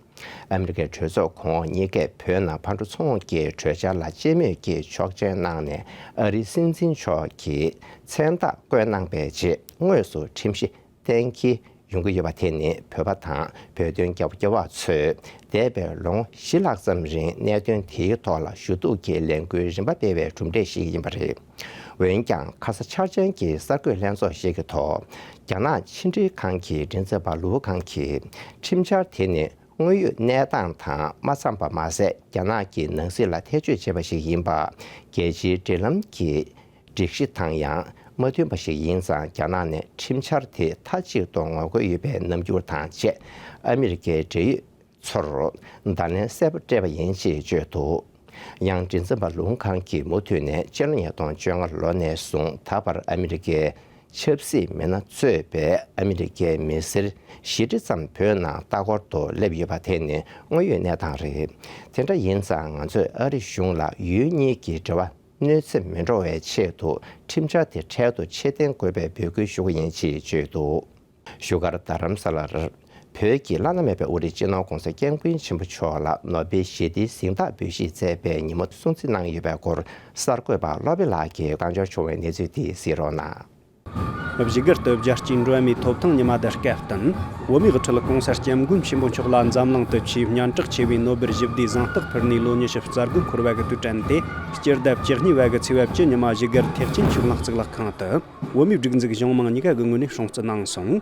ཨ་མི་རི་ཀའི་གྲོས་ཚོགས་གོང་འོག་གཉིས་ཀས་བོད་ནང་ཕར་འགྲོ་ཚུར་འོང་གི་གྲོས་འཆར་ལ་སྤྱི་མོས་ཀྱིས་ཆོག་མཆན་གནང་ནས། ཨ་རིའི་སྲིད་འཛིན་མཆོག་གིས་མཚན་རྟགས་བཀོད་གནང་པའི་རྗེས། དངོས་སུ་ཁྲིམས་གཞི་གཏན་འཁེལ་ཡོང་གི་ཡོད་པ་དེ་ནི་བོད་པ་དང་བོད་དོན་རྒྱབ་སྐྱོར་བ་ཚོས་འདས་པའི་ལོ་ངོ་བཞི་ལྷག་ཙམ་རིང་གནད་དོན་དེའི་ཐོག་ལ་ཞུ་གཏུག་གི་ལས་འགུལ་རིམ་པ་སྤེལ་བའི་གྲུབ་འབྲས་ཤིག་ཡིན་པ་རེད། འོན་ཀྱང་། ཁ་ས་འཆར་ཅན་གྱི་གསར་འགོད་ལྷན་ཚོགས་ཤིག་གི་ཐོག་རྒྱ་ནག་ཕྱི་འབྲེལ་ཁང་གི་མགྲིན་ཚབ་པ་ལུའུ་ཁང་གིས། ཁྲིམས་འཆར་དེ་ནི་དངོས་ཡོད་གནས་སྟངས་དང་མ་འཚམས་པ་མ་ཟད། རྒྱ་ནག་གི་ནང་སྲིད་ལ་ཐེ་བྱུས་བྱས་པ་ཞིག་ཡིན་པ། རྒྱལ་སྤྱིའི་སྒྲིག་ལམ་གྱི་སྒྲིག་གཞི་དང་ཡང་མ་མཐུན་པ་ཞིག་ཡིན་ཙང་། རྒྱ་ནག་ནས་ཁྲིམས་འཆར་དེ་མཐའ་གཅིག་ཏུ་ངོ་རྒོལ་ཡོད་པའི་རྣམ་འགྱུར་དང་བཅས། ཨ་མི་རི་ཀའི་འབྲེལ་ཡོད་ཚོར་བརྡ་ལན་གསལ་པོ་སྤྲད་པ་ཡིན་ཞེས་བརྗོད་འདུག་ཡང་མགྲིན་ཚབ་པ་ལུའུ་ཁང་གིས་མུ་མཐུད་ནས། སྤྱི་ལོ་ཉིས་སྟོང་བཅོ་ལྔ་ལོ་ནས་བཟུང་ད་བར་ཨ་མི་རི་ཀའི་ཆབ་སྲིད་མི་སྣ་གཙོས་པའི་ཨ་མི་རི་ཀའི་མི་སེར་བཞི་ཁྲི་ཙམ་བོད་ནང་ལྟ་སྐོར་དུ་སླེབས་ཡོད་པ་དེ་ནི་དངོས་ཡོད་གནས་སྟངས་རེད། དེ་འདྲ་ཡིན་ཙང་། ང་ཚོས་ཨ་རི་གཞུང་ལ་ཡུལ་གཉིས་ཀྱི་འབྲེལ་བ་གནོད་འཚེ་མི་འགྲོ་བའི་ཆེད་དུ། ཁྲིམས་འཆར་དེ་འཕྲལ་དུ་ཕྱིར་འཐེན་དགོས་པའི་འབོད་སྐུལ་ཞུ་གི་ཡིན་ཞེས་བརྗོད་འདུག་བཞུགས་སྒར་རྡ་རམ་ས་ལར་བོད་ཀྱི་བླ་ན་མེད་པའི་དབུ་ཁྲིད་སྤྱི་ནོར་༧གོང་ས་༧སྐྱབས་མགོན་ཆེན་པོ་མཆོག་ལ་ནོ་བེལ་ཞི་བདེའི་གཟེངས་རྟགས་འབུལ་བཞེས་མཛད་པའི་ཉིན་མོ་སྲུང་བརྩི་གནང་ཡོད་པའི་སྐོར། གསར་འགོད་པ་བློ་བྷེ་ལགས་ཀྱིས་བཀའ་འཁྱོལ་བྱུང་བའི་གནས་ཚུལ་དེ་གཟིགས་རོགས་གནང་། བཞུགས་སྒར་དུ་རྒྱལ་སྤྱིའི་འགྲོ་བ་མིའི་ཐོབ་ཐང་ཉི་མ་དང་སྐབས་བསྟུན། བོད་མིའི་དབུ་ཁྲིད་༧གོང་ས་༧སྐྱབས་མགོན་ཆེན་པོ་མཆོག་ལ་འཛམ་གླིང་དུ་ཆེས་སྙན་གྲགས་ཆེ་བའི་ནོ་བེལ་ཞི་བདེའི་གཟེངས་རྟགས་ཕུལ་ནས་ལོ་ཉི་ཤུ་རྩ་དགུ་འཁོར་བ་གི་དུས་དྲན་དེ། སྤྱི་ཟླ་བཅུ་གཉིས་པ་གི་ཚེས་པ་བཅུ་ཉི་མ་བཞུགས་སྒར་ཐེག་ཆེན་ཆོས་གླིང་གཙུག་ལག་ཁང་དུ། བོད་མིའི་སྒྲིག་འཛུགས་གཞུང་མང་གཉིས་ཀ་གི་ངོས་ནས་སྲུང་བརྩི་གནང་སོང་།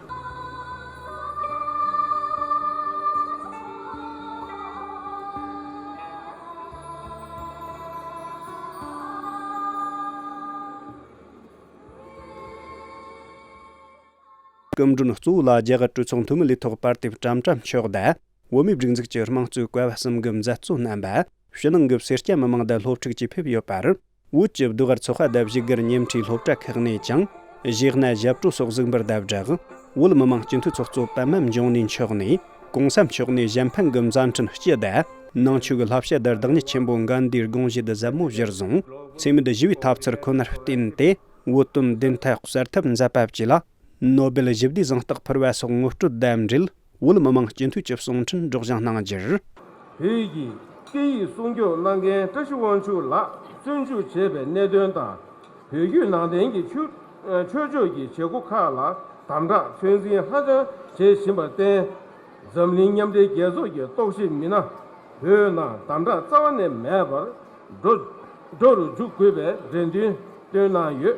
སྐུ་མགྲོན་གཙོ་བོ་ལ་རྒྱ་གར་གྲོས་ཚོགས་འཐུས་མི་ལས་ཐོག་པར་དེབ་ཀྲམ་ཀྲམ་མཆོག་དང་། བོད་མིའི་སྒྲིག་འཛུགས་ཀྱི་དམངས་གཙོའི་བཀའ་བབས་གསུམ་གྱི་མཛད་གཙོ་རྣམ་པ། ཕྱི་ནང་གི་སེར་སྐྱ་མི་མང་དང་སློབ་ཕྲུག་བཅས་ཕེབས་ཡོད་པར། བོད་ཀྱི་ཟློས་གར་ཚོགས་པ་དང་བཞུགས་སྒར་ཉེ་འཁྲིས་སློབ་གྲྭ་ཁག་ནས་ཀྱང་གཞས་སྣ་ཞབས་བྲོ་སོགས་གཟིགས་འབུལ་དང་སྦྲགས། བོད་མི་མང་སྤྱི་འཐུས་ཚོགས་གཙོ་པདྨ་འབྱུང་གནས་མཆོག་ནས་གོང་ས་མཆོག་ནས་གཞན་ཕན་གྱི་མཛད་འཕྲིན་སྤྱི་དང་ནང་ཆོས་ཀྱི་བསླབ་བྱ་དང་བདག་ཉིད་ཆེན་པོ་གན་དྷིའི་དགོངས་བཞེད་དུ་ཟབ་མོ་གཞིར་བཟུང་། འཚེ་མེད་ཞི་བའི་ཐབས་ཚུལ་ཁོ་ནར་བརྟེན་ཏེ། བོད་དོན་བདེན་མཐའ་གསལ་ཐབས་མཛད་པ་བཅས་ལ། ནོ་སྦེལ་ཞི་བདེའི་གཟེངས་རྟགས་ཕུལ་བ་སོགས་ངོ་སྤྲོད་དང་འབྲེལ། བོད་མི་མང་སྤྱི་འཐུས་ཀྱི་གསུང་འཕྲིན་སྒྲོག་སྦྱང་གནང་རྒྱུར། བོད་ཀྱི་སྐད་ཡིག་སྲུང་སྐྱོབ་གནང་མཁན་བཀྲ་ཤིས་དབང་ཕྱུག་ལགས་བཙོན་འཇུག་བྱས་པའི་གནད་དོན་དང་། བོད་བརྒྱུད་ནང་བསྟན་གྱི་ཆོས་ཆོས་ཕྱོགས་ཀྱི་བྱེད་སྒོ་ཁག་ལ་དམ་དྲག་ཚོད་འཛིན་ཧ་ཅང་བྱེད་བཞིན་པར་བརྟེན། འཛམ་གླིང་མཉམ་འབྲེལ་རྒྱལ་ཚོགས་ཀྱི་རྟོག་ཞིབ་མི་སྣ་བོད་ནང་དམ་དྲག་རྩ་བ་ནས་མེད་པར་འགྲོ་འགྲོ་རུ་འཇུག་དགོས་པའི་རེ་འདུན་བཏོན་གནང་ཡོད།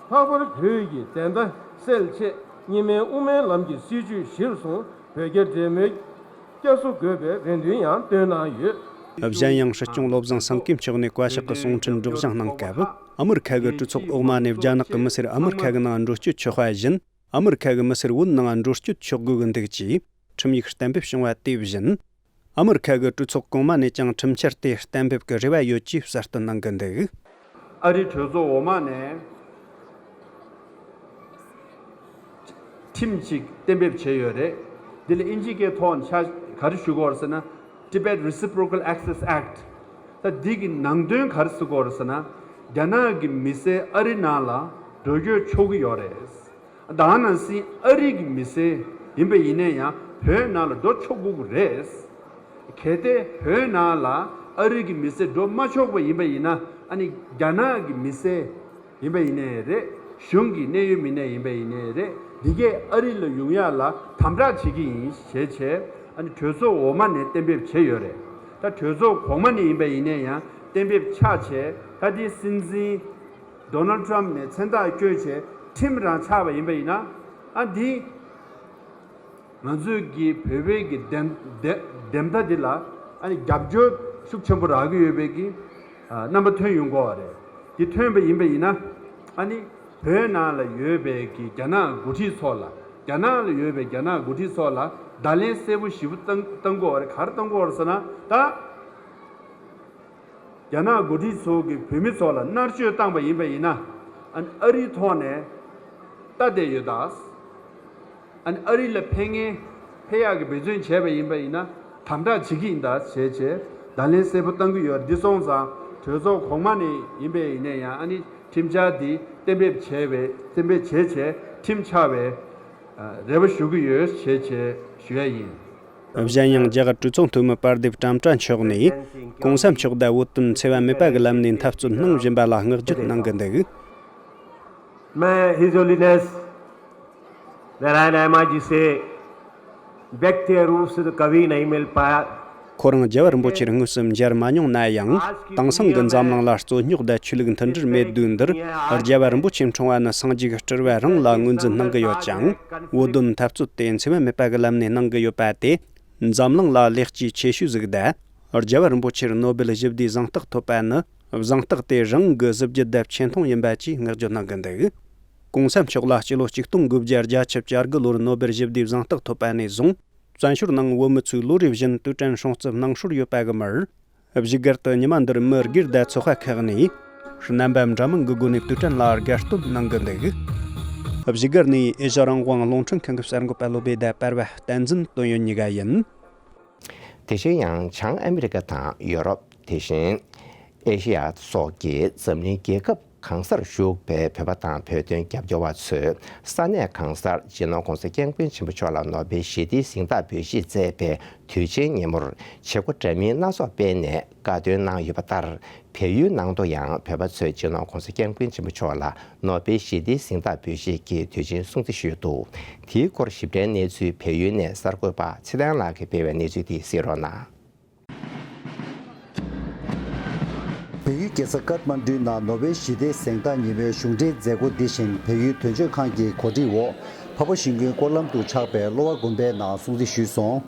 ལྷག་པར་བོད་ཀྱི་བདེན་མཐའ་གསལ་ཆེད་གཉིས་སྨན་དབུ་མའི་ལམ་གྱི་སྲིད་བྱུས་གཞིར་བཟུང་བོད་རྒྱ་འབྲེལ་མོལ་བསྐྱར་གསོ་དགོས་པའི་རེ་འདུན་ཡང་བཏོན་གནང་ཡོད། གཞན་ཡང་སྲིད་སྐྱོང་བློ་བཟང་སེང་གེ་མཆོག་ནས་བཀའ་ཤག་གི་གསུང་འཕྲིན་སྒྲོག་སྦྱང་གནང་སྐབས། ཨ་མི་རི་ཁ་གི་གྲོས་ཚོགས་འོག་མ་ནས་རྒྱ་ནག་གི་མི་སེར་ཨ་མི་རི་ཁ་གི་ནང་འགྲོ་སྐྱོད་ཆོག་པ་བཞིན། ཨ་མི་རི་ཁ་གི་མི་སེར་བོད་ནང་འགྲོ་སྐྱོད་ཆོག་དགོས་ཀྱི་འདུག་ཅེས་ཁྲིམས་ཡིག་གཏན་འབེབས་བྱུང་བ་དེ་བཞིན། ཨ་མི་རི་ཁ་གི་གྲོས་ཚོགས་གོང་མ་ནས་ཀྱང་ཁྲིམས་འཆར་དེ་གཏན་འབེབས་ཀྱི་རེ་བ་ཡོད་ཅེས་གསལ་སྟོན་གནང་གི་འདུག་ཨ་རིའི་གྲོས་ཚོགས་འོག་མ་ནས་ཁྲིམས་ཅིག་གཏན་འབེབས་བྱས་ཡོད་རེད། འདི་ལ་ཨིན་ཇི་སྐད་ཐོག་ནས་ཆ་ག་རེ་ཞུ་གི་ཡོད་རེད་ཟེར་ན། Tibet Reciprocal Access Act། ད་འདི་གི་ནང་དོན་ག་རེ་ཟེར་གི་ཡོད་རེད་ཟེར་ན། རྒྱ་ནག་གི་མི་སེར་ཨ་རི་ནང་ལ་འགྲོ་སྐྱོད་ཆོག་གི་ཡོད་རེད། ད་ནང་བཞིན་ཨ་རི་གི་མི་སེར་ཡིན་པ་ཡིན་ན་ཡང་བོད་ནང་ལ་འགྲོ་ཆོག་དགོས་ཀྱི་རེད། གལ་ཏེ་བོད་ནང་ལ་ཨ་རི་གི་མི་སེར་འགྲོ་མ་ཆོག་པ་ཡིན་པ་ཡིན་ན། ཨ་ནི་རྒྱ་ནག་གི་མི་སེར་ཡིན་པ་ཡིན་ནའི་རེད། གཞུང་གི་གནད་ཡོད་མི་སྣ་ཡིན་པ་ཡིན་ནའི་རེད། འདི་གས་ཨ་རི་ལ་ཡོང་ཡག་ལ་དམ་དྲག་བྱེད་ཀྱི་ཡིན་ཞེས་བྱས། ཨ་ནི་གྲོས་ཚོགས་འོག་མ་ནས་གཏན་འབེབས་བྱས་ཡོད་རེད། ད་གྲོས་ཚོགས་གོང་མ་ནས་ཡིན་པ་ཡིན་ནའི་ཡང་གཏན་འབེབས་ཆགས་བྱས། ད་ལྟའི་སྲིད་འཛིན་ཌོ་ནལ་ཊམ་ནས་མཚན་རྟགས་བསྐྱོན་བྱས་ཁྲིམས་རང་ཆགས་པ་ཡིན་པ་ཡིན་ན། ཨ་འདི་ང་ཚོས་ཀྱི་བོད་པའི་གི་བདེན་བདེན་བདེན་མཐའ་འདི་ལ་ཨ་ནི་རྒྱབ་སྐྱོར་ཤུགས་ཆེན་པོ་རག་གི་ཡོད་པའི་གི་ཨ་རྣམ་པ་ཐོན་ཡོང་གི་ཡོད་རེད། འདི་ཐོན་པ་ཡིན་པ་ཡིན་ན། ཨ་ནི་བོད་ནང་ལ་ཡོད་པའི་གི་རྒྱ་ནག་འགོ་ཁྲིད་ཚོ་ལ། རྒྱ་ནག་ལ་ཡོད་པའི་རྒྱ་ནག་འགོ་ཁྲིད་ཚོ་ལ་བརྡ་ལན་གསལ་པོ་ཞེ་པོ་བཏང་བཏང་གི་ཡོད་རེད། ག་རེ་བཏང་གི་ཡོད་རེད་ཟེར་ན། ད་རྒྱ་ནག་འགོ་ཁྲིད་ཚོ་གིས་བོད་མི་ཚོ་ལ་མནར་གཅོད་བཏང་པ་ཡིན་པ་ཡིན་ན། ཨ་ནི་ཨ་རིའི་ཐོག་ནས་ལྟ་བསྡད་ཡོད་ད། ཨ་ནི་ཨ་རི་ལ་ཕན་ངེས་ཕན་ཡག་གི་འབད་བརྩོན་བྱས་པ་ཡིན་པ་ཡིན་ན་དམ་དྲག་བྱེད་ཀྱི་ཡིན་ད་ཞེས་བྱས་བརྡ་ལན་གསལ་པོ་བཏང་གི་ཡོད། འདི་སོང་ཙང་གྲོས་ཚོགས་གོང་མ་ནས་ཡིན་པ་ཡིན་ན་ཡང་། ཨ་ནི་ཁྲིམས་འཆར་འདི་གཏན་འབེབས་བྱས་པའི་གཏན་འབེབས་བྱས་བྱས་ཁྲིམས་ཆགས་པའི་རེ་བ་ཞུ་གི་ཡོད་ཞེས་བྱས་ཞུ་ཡ་ཡིན། གཞན་ཡང་རྒྱ་གར་གྲོས་ཚོགས་འཐུས་མི་པཱ་དིབ་ཀྲམ་ཀྲ་མཆོག་ནས་གོང་ས་མཆོག་དང་བོད་དོན་འཚེ་བ་མེད་པ་གི་ལམ་ནས་འཐབ་རྩོད་གནང་བཞིན་པ་ལ་བསྔགས་བརྗོད་གནང་གི་འདུག May His Holiness Dalai Lama ji say, व्यक्ति रूप से तो कभी नहीं मिल पाया। ཁོ་རང་རྒྱལ་བ་རིན་པོ་ཆེར་དངོས་སུ་མཇལ་མ་མྱོང་ན་ཡང་། དེང་སང་གི་འཛམ་གླིང་ལ་རྩོད་རྙོག་དང་ཆོས་ལུགས་མཐུན་སྒྲིལ་མེད་དུས་འདིར། རྒྱལ་བ་རིན་པོ་ཆེ་འཁྲུངས་པ་ནི་སངས་རྒྱས་ཀྱི་སྤྲུལ་བ་རང་ལ་ངོས་འཛིན་གནང་གི་ཡོད་ཅིང་། བོད་དོན་འཐབ་རྩོད་དེ་འཚེ་བ་མེད་པ་གི་ལམ་ནས་གནང་གི་ཡོད་པ་དེ། འཛམ་གླིང་ལ་ལེགས་སྐྱེས་ཆེ་ཤོས་ཟིག་དང་། རྒྱལ་བ་རིན་པོ་ཆེར་ནོ་སྦེལ་ཞི་བདེའི་གཟེངས་རྟགས་ཐོབ་པ་ནི། གཟེངས་རྟགས་དེ་རང་གི་གཟི་བརྗིད་དང་ཆེ་མཐོང་ཡིན་པ་བཅས་བསྔགས་བརྗོད་གནང་གི་འདུག་གོང་ས་མཆོག་ལ་སྤྱི་ལོ་གཅིག་སྟོང་དགུ་བརྒྱ་བརྒྱད་ཅུ་གྱ་དགུ་ལོར་ནོ་སྦེལ་ཞི་བདེའི་གཟེངས་རྟགས་ཐོབ་པ་ནས་བཟུང་། བཙན་བྱོལ་ནང་བོད་མི་ཚོས་ལོ་རེ་བཞིན་དུས་དྲན་སྲུང་བརྩི་གནང་སྲོལ་ཡོད་པ་གི་མར། བཞུགས་སྒར་དུ་ཉི་མ་འདིར་མི་སྒེར་དང་ཚོགས་པ་ཁག་ནས་རྣམ་པ་འདྲ་མིན་གྱི་སྒོ་ནས་དུས་དྲན་ལ་དགའ་སྟོན་གནང་གི་འདུག་བཞུགས་སྒར་ནས་ཨེ་ཤ་རང་དབང་རླུང་འཕྲིན་ཁང་གི་གསར་འགོད་པ་བློ་བྷེ་དང་པར་བ་བསྟན་འཛིན་དོན་ཡོད་གཉིས་ཀ་ཡིན། དེ་བཞིན་ཡང་བྱང་ཨ་མི་རི་ཀ་དང་ཡོ་རོབ། དེ་བཞིན་ཨེ་ཤེ་ཡ་སོགས་ཀྱི་འཛམ་གླིང་རྒྱལ་ཁབ་གང་སར་བཞུགས་པའི་བོད་པ་དང་བོད་དོན་རྒྱབ་སྐྱོར་བ་ཚོས་ས་གནས་གང་སར་སྤྱི་ནོར་༸གོང་ས་༸སྐྱབས་མགོན་ཆེན་པོ་མཆོག་ལ་ནོ་སྦེལ་ཞི་བདེའི་གཟེངས་རྟགས་འབུལ་བཞེས་མཛད་པའི་དུས་ཆེན་ཉིན་མོར་བྱེད་སྒོ་འདྲ་མིན་སྣ་ཚོགས་སྤེལ་ནས་དགའ་སྟོན་གནང་ཡོད་པ་ལྟར། བལ་ཡུལ་ནང་དུ་ཡང་བོད་པ་ཚོས་སྤྱི་ནོར་༸གོང་ས་༸སྐྱབས་མགོན་ཆེན་པོ་མཆོག་ལ་ནོ་སྦེལ་ཞི་བདེའི་གཟེངས་རྟགས་འབུལ་བཞེས་ཀྱི་དུས་ཆེན་སྲུང་བརྩི་ཞུས་འདུག་དེའི་སྐོར་ཞིབ་ཕྲའི་གནས་ཚུལ་བལ་ཡུལ་ནས་གསར་འགོད་པ་ཚེ་བརྟན་ལགས་ཀྱིས་སྤེལ་བའི་གནས་ཚུལ་དེ་གསན་རོགས་གནང་། བལ་ཡུལ་རྒྱལ་ས་ཀཏ་མན་ཌུའི་ནང་ནོ་སྦེལ་ཞི་བདེའི་གཟེངས་རྟགས་ཉིན་མོའི་གཞུང་འབྲེལ་མཛད་སྒོ་འདི་བཞིན་བལ་ཡུལ་དོན་གཅོད་ཁང་གི་གོ་སྒྲིག་འོག་འཕགས་པ་ཤིང་ཀུན་སྐོར་ལམ་དུ་ཆགས་པའི་གློ་བ་དགོན་པའི་ནང་སྲུང་བརྩི་ཞུས་སོང་།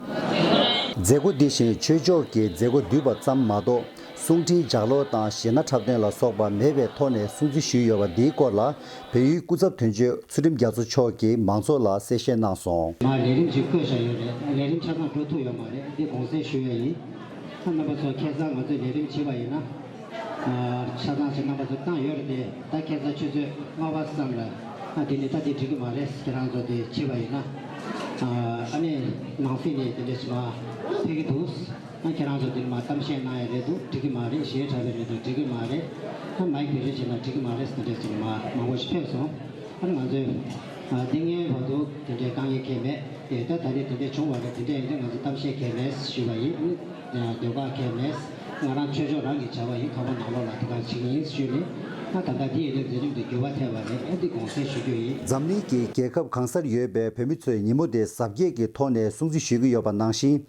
མཛད་སྒོ་འདི་བཞིན་ཆོས་ཕྱོགས་ཀྱི་མཛད་སྒོ་བསྡུས་པ་ཙམ་མ་གཏོགས། གསུང་འཕྲིན་ལྗགས་ཀློག་དང་གཞས་སྣ་འཁྲབ་སྟོན་ལ་སོགས་པ་མེད་པའི་ཐོག་ནས་སྲུང་བརྩི་ཞུས་ཡོད་པ་འདིའི་སྐོར་ལ་བལ་ཡུལ་སྐུ་ཚབ་དོན་གཅོད་ཚུལ་ཁྲིམས་རྒྱ་མཚོ་མཆོག་གིས་མང་ཚོགས་ལ་གསལ་བཤད་གནང་སོང་། མར་ལས་རིམ་ཅིག་བཀོད་བཞག་ཡོད་རེད། ལས་རིམ་ཆ་ཚང་འགྲོ་ཐུབ་ཡོད་མ་རེད། འདི་དགོངས་སེལ་ཞུ་ཡ་ཡིན། རྣམ་པ་ཚོ་ཁ་སང་ང་ཚོས་ལས་རིམ་བྱས་པ་ཡིན་ན། ཨ། ཆ་ཚང་ཞིག་རྣམ་པ་ཚོ་བཏང་ཡོད་རེད་དེ། ད་ཁ་སང་ཆུ་ཚོད་ལྔ་པ་ཙམ་ལ། ཨ། དེ་ནི་ད་དེ་འགྲིག་གི་མ་རེད། ཁྱེད་རང་ཚོ་དེ་བྱས་པ་ཡིན་ན། ཨ། ཨ་ནི་ནང་སྲིད་ནས་དེ་འདྲ་ཞིག་མ་ཕེབས་ཀྱི་འདུག་ཨ། ཁྱེད་རང་ཚོ་དེ་མ་གཏམ་བཤད་གནང་ཡ་རེད་འདུག་འགྲིག་གི་མ་རེད། ཞེ་དྲག་པའི་རེད་འདུག་འགྲིག་གི་མ་རེད། ཨ། མའིག་དེ་འདྲ་བྱས་ན་འགྲིག་གི་མ་རེད་ཟེར་འདྲ་ཞིག་མ་མང་པོ་ཞིག་ཕེབས་སོང་། ཨ་ནི་ང་ཚོས། ཨ། འདི་སྔའི་བར་དུ་དེ་འདྲའི་དཀའ་ངལ་གང་ཡང་མེད་དེ། ད་ད་རེས་དེ་འདྲ་བྱུང་བ་རེད། དེ་འདྲ་ཡིན་དུས་ང་ཚོ་གཏམ་བཤད་གང་ཡང་མེད་ཞུས་པ་ཡིན། ཨ། ཟློས་གར་གང་ཡང་མེད། ང་རང་ཆོས་ཕྱོགས་རང་གི་བྱ་བ་ཡིན། ཁང་པ་ནང་ལོགས་ལ་དེ་ག་བྱེད་ཀྱི་ཡིན་ཞུས་ནས། ཨ། ད་ལྟ་འདི་ཡིན་དུས་མཛད་རིམ་དེ་འགྱུར་བ་ཐེབས་པ་རེད། ཨ། འདི་དགོངས་སེལ་ཞུ་རྒྱུ་ཡིན། འཛམ་གླིང་གི་རྒྱལ་ཁབ་གང་སར་ཡོད་པའི་བོད་མི་ཚོས་ཉིན་མོ་དེ་གཟབ་རྒྱས་ཀྱི་ཐོག་ནས་སྲུང་བརྩི་ཞུ་གི་ཡོད་པ་ནང་བཞིན།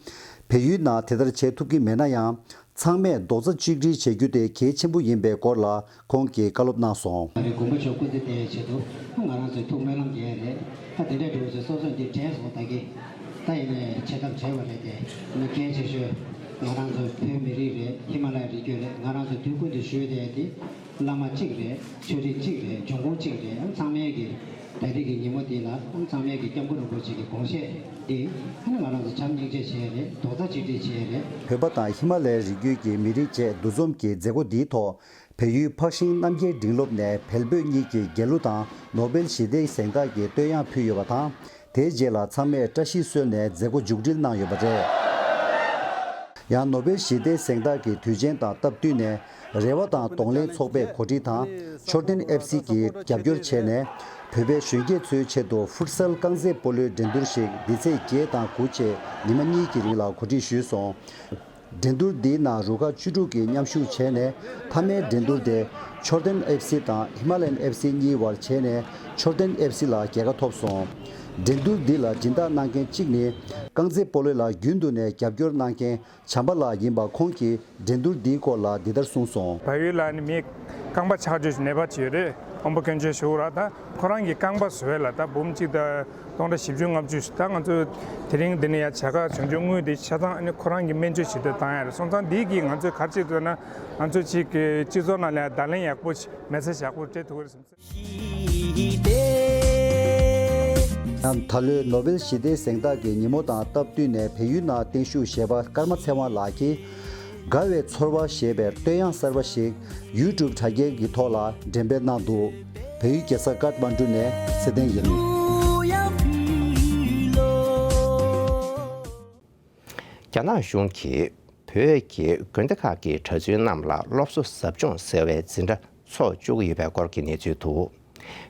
བལ་ཡུལ་ནང་དེ་ལྟར་བྱེད་ཐུབ་ཀྱི་མེད་ན་ཡང་། ཚང་མས་རྡོག་རྩ་གཅིག་སྒྲིལ་བྱེད་རྒྱུ་དེ་གལ་ཆེན་པོ་ཡིན་པའི་སྐོར་ལ་ཁོང་གིས་བཀའ་སློབ་གནང་སོང་། ད་རེས་མགོན་པོ་མཆོག་སྐུ་ཚེ་བརྟན་ཡའི་ཆེད་དུ་ང་རང་ཚོས་ཐུགས་སྨོན་ལམ་རྒྱག་ཡ་རེད། ད་དེ་འདྲའི་འགྲོ་བའི་ཚོས་སོ་སོས་འདི་དྲན་སོང་། ད་གི་ད་ཡིན་ནའི་བྱེད་ཐབས་བྲལ་བ་རེད་དེ། ཨ་ནི་གལ་ཆེ་ཤོས་ང་རང་ཚོ་བོད་མི་རིགས་རེད། ཧི་མ་ལ་ཡའི་རི་རྒྱུད་རེད། ང་རང་ཚོ་དུས་ཀུན་ཏུ་ཞུས་བསྡད་ཡ་དེ། བླ་མ་གཅིག་རེད། ཆོས་རིག་གཅིག་རེད། འབྱུང་ཁུངས་གཅིག་རེད། ཨ། ཚང་མས་ཀྱི་ད་རེས་ཀྱི་ཉིན་མོ་འདི་ལ། ཨ། ཚང་མས་ཀྱི་སྐྱབས་མགོན་རིན་པོ་ཆེ་གི་དགོངས་བཞེད་འདི། ཨ་ནི་ང་རང་ཚོ་བྱམས་སྙིང་རྗེ་བྱེད་ཡ་རེད། རྡོག་རྩ་གཅིག་སྒྲིལ་བྱེད་ཡ་རེད། བོད་པ་དང་ཧི་མ་ལ་ཡའི་རི་རྒྱུད་ཀྱི་མི་རིགས་བཅས་འདུ་འཛོམས་ཀྱི་མཛད་སྒོ་འདིའི་ཐོག་བལ་ཡུལ་འཕགས་ཤིང་རྣམ་རྒྱལ་འབྲིང་སློབ་ནས་བལ་བོད་གཉིས་ཀྱི་རྒྱལ་གླུ་དང་ནོ་བེལ་ཞི་བདེའི་གཟེངས་རྟགས་ཀྱི་བསྟོད་དབྱངས་ཕུལ་ཡོད་པ་དང་། དེའི་རྗེས་ལ་ཚང་མས་བཀྲ་ཤིས་གསོལ་ནས་མཛད་སྒོ་མཇུག་སྒྲིལ་གནང་ཡོད་པ་རེད། ཡང་ནོ་བེལ་ཞི་བདེའི་གཟེངས་རྟགས་ཀྱི་དུས་ཆེན་དང་སྟབས་བསྟུན་ནས། རེ་བ་དང་གདོང་ལེན་ཚོགས་པའི་གོ་སྒྲིག་དང་། མཆོད་རྟེན་ཨེཕ་སི་གིས་རྒྱབ་སྐྱོར་བྱས་ནས། བོད་པའི་གཞོན་སྐྱེས་ཚོའི་ཆེད་དུ་ཕུཊ་སལ་རྐང་རྩེད་སྤོ་ལོའི་འགྲན་བསྡུར་ཞིག་འདི་ཚེས་བརྒྱད་དང་དགུ་བཅས་ཉི་མ་གཉིས་ཀྱི་རིང་ལ་གོ་སྒྲིག་ཞུས་སོང་། འགྲན་བསྡུར་འདིའི་ནང་རུ་ཁག་བཅུ་དྲུག་གིས་མཉམ་ཞུགས་བྱས་ནས། མཐའ་མའི་འགྲན་བསྡུར་དེ་མཆོད་རྟེན་ཨེཕ་སི་དང་ཧི་མ་ལ་ཡན་ཨེཕ་སི་གཉིས་བར་བྱས་ནས་མཆོད་རྟེན་ཨེཕ་སི་ལ་རྒྱལ་ཁ་ཐོབ་སོང་། འགྲན་བསྡུར་འདི་ལ་སྦྱིན་བདག་གནང་མཁན་གཅིག་ནི། རྐང་རྩེད་སྤོ་ལོ་ལ་རྒྱུན་དུ་ནས་རྒྱབ་སྐྱོར་གནང་མཁན་བྱམས་པ་ལགས་ཡིན་པ། ཁོང་གིས་འགྲན་བསྡུར་འདིའི་སྐོར་ལ་འདི་ལྟར་གསུངས་སོང་། བལ་ཡུལ་ལ་ནི་མི་རྐང་པ་ཆག་འགྲོ་ཞིག་ནད་པ་ཅིག་ཡོད་རེད། དབང་པོ་སྐྱོན་ཅན་ཞུ་ར། ད་ཁོ་རང་གི་རྐང་པ་བཟོ་ཡ་ལ་ད་འབུམ་གཅིག་དང་སྟོང་ཕྲག་བཞི་བཅུ་ལྔ་བཅུ་ཞིག་ད་ང་ཚོ་དེ་རིང་འདི་ནས་ཡར་བྱ་དགའ་བྱུང་ཆོག་དངུལ་དེ་ཆ་ཚང་ཨ་ནི་ཁོ་རང་གི་སྨན་བཅོས་བྱེད་དུ་བཏང་ཡ་རེད། སོང་ཙང་འདི་གིས་ང་ཚོས་ག་རེ་བྱེད་ཐུབ་ན། ང་ཚོ་གཅིག་གི་སྤྱི་ཚོགས་ནང་ལ་བརྡ་ལན་ཡག་པོ་ཞིག་མེ་སེ་ཇི་ཡག་པོ་སྤྲད་ཐུབ་ཀྱི་རེད་བསམ། ཡང་ད་ལོའི་ནོ་བེལ་ཞི་བདེའི་གཟེངས་རྟགས་ཀྱི་ཉིན་མོ་དང་སྟབས་བསྟུན་ནས། བལ་ཡུལ་ནང་བརྟན་བཞུགས་གཞས་པ་ཀརྨ་ཚེ་དབང་ལགས་ཀྱིས། དགའ་བའི་ཚོར་བ་ཞེས་པའི་བསྟོད་དབྱངས་གསར་པ་ཞིག་ཡུ་ཊུབ་དྲ་རྒྱའི་གི་ཐོག་ལ་འགྲེམས་སྤེལ་གནང་འདུག་བལ་ཡུལ་རྒྱལ་ས་ཀཏ་མན་ཌུ་ནས་ཚེ་བརྟན་ཡིན། རྒྱ་ནག་གཞུང་གིས་བོད་ཀྱི་དགོན་སྡེ་ཁག་གི་གྲྭ་བཙུན་རྣམས་ལ་སློབ་གསོ་ཟབ་སྦྱོང་ཟེར་བའི་འཛིན་གྲྭ་འཚོགས་བཅུག་གི་ཡོད་པའི་སྐོར་གྱི་གནས་ཚུལ་འདུག་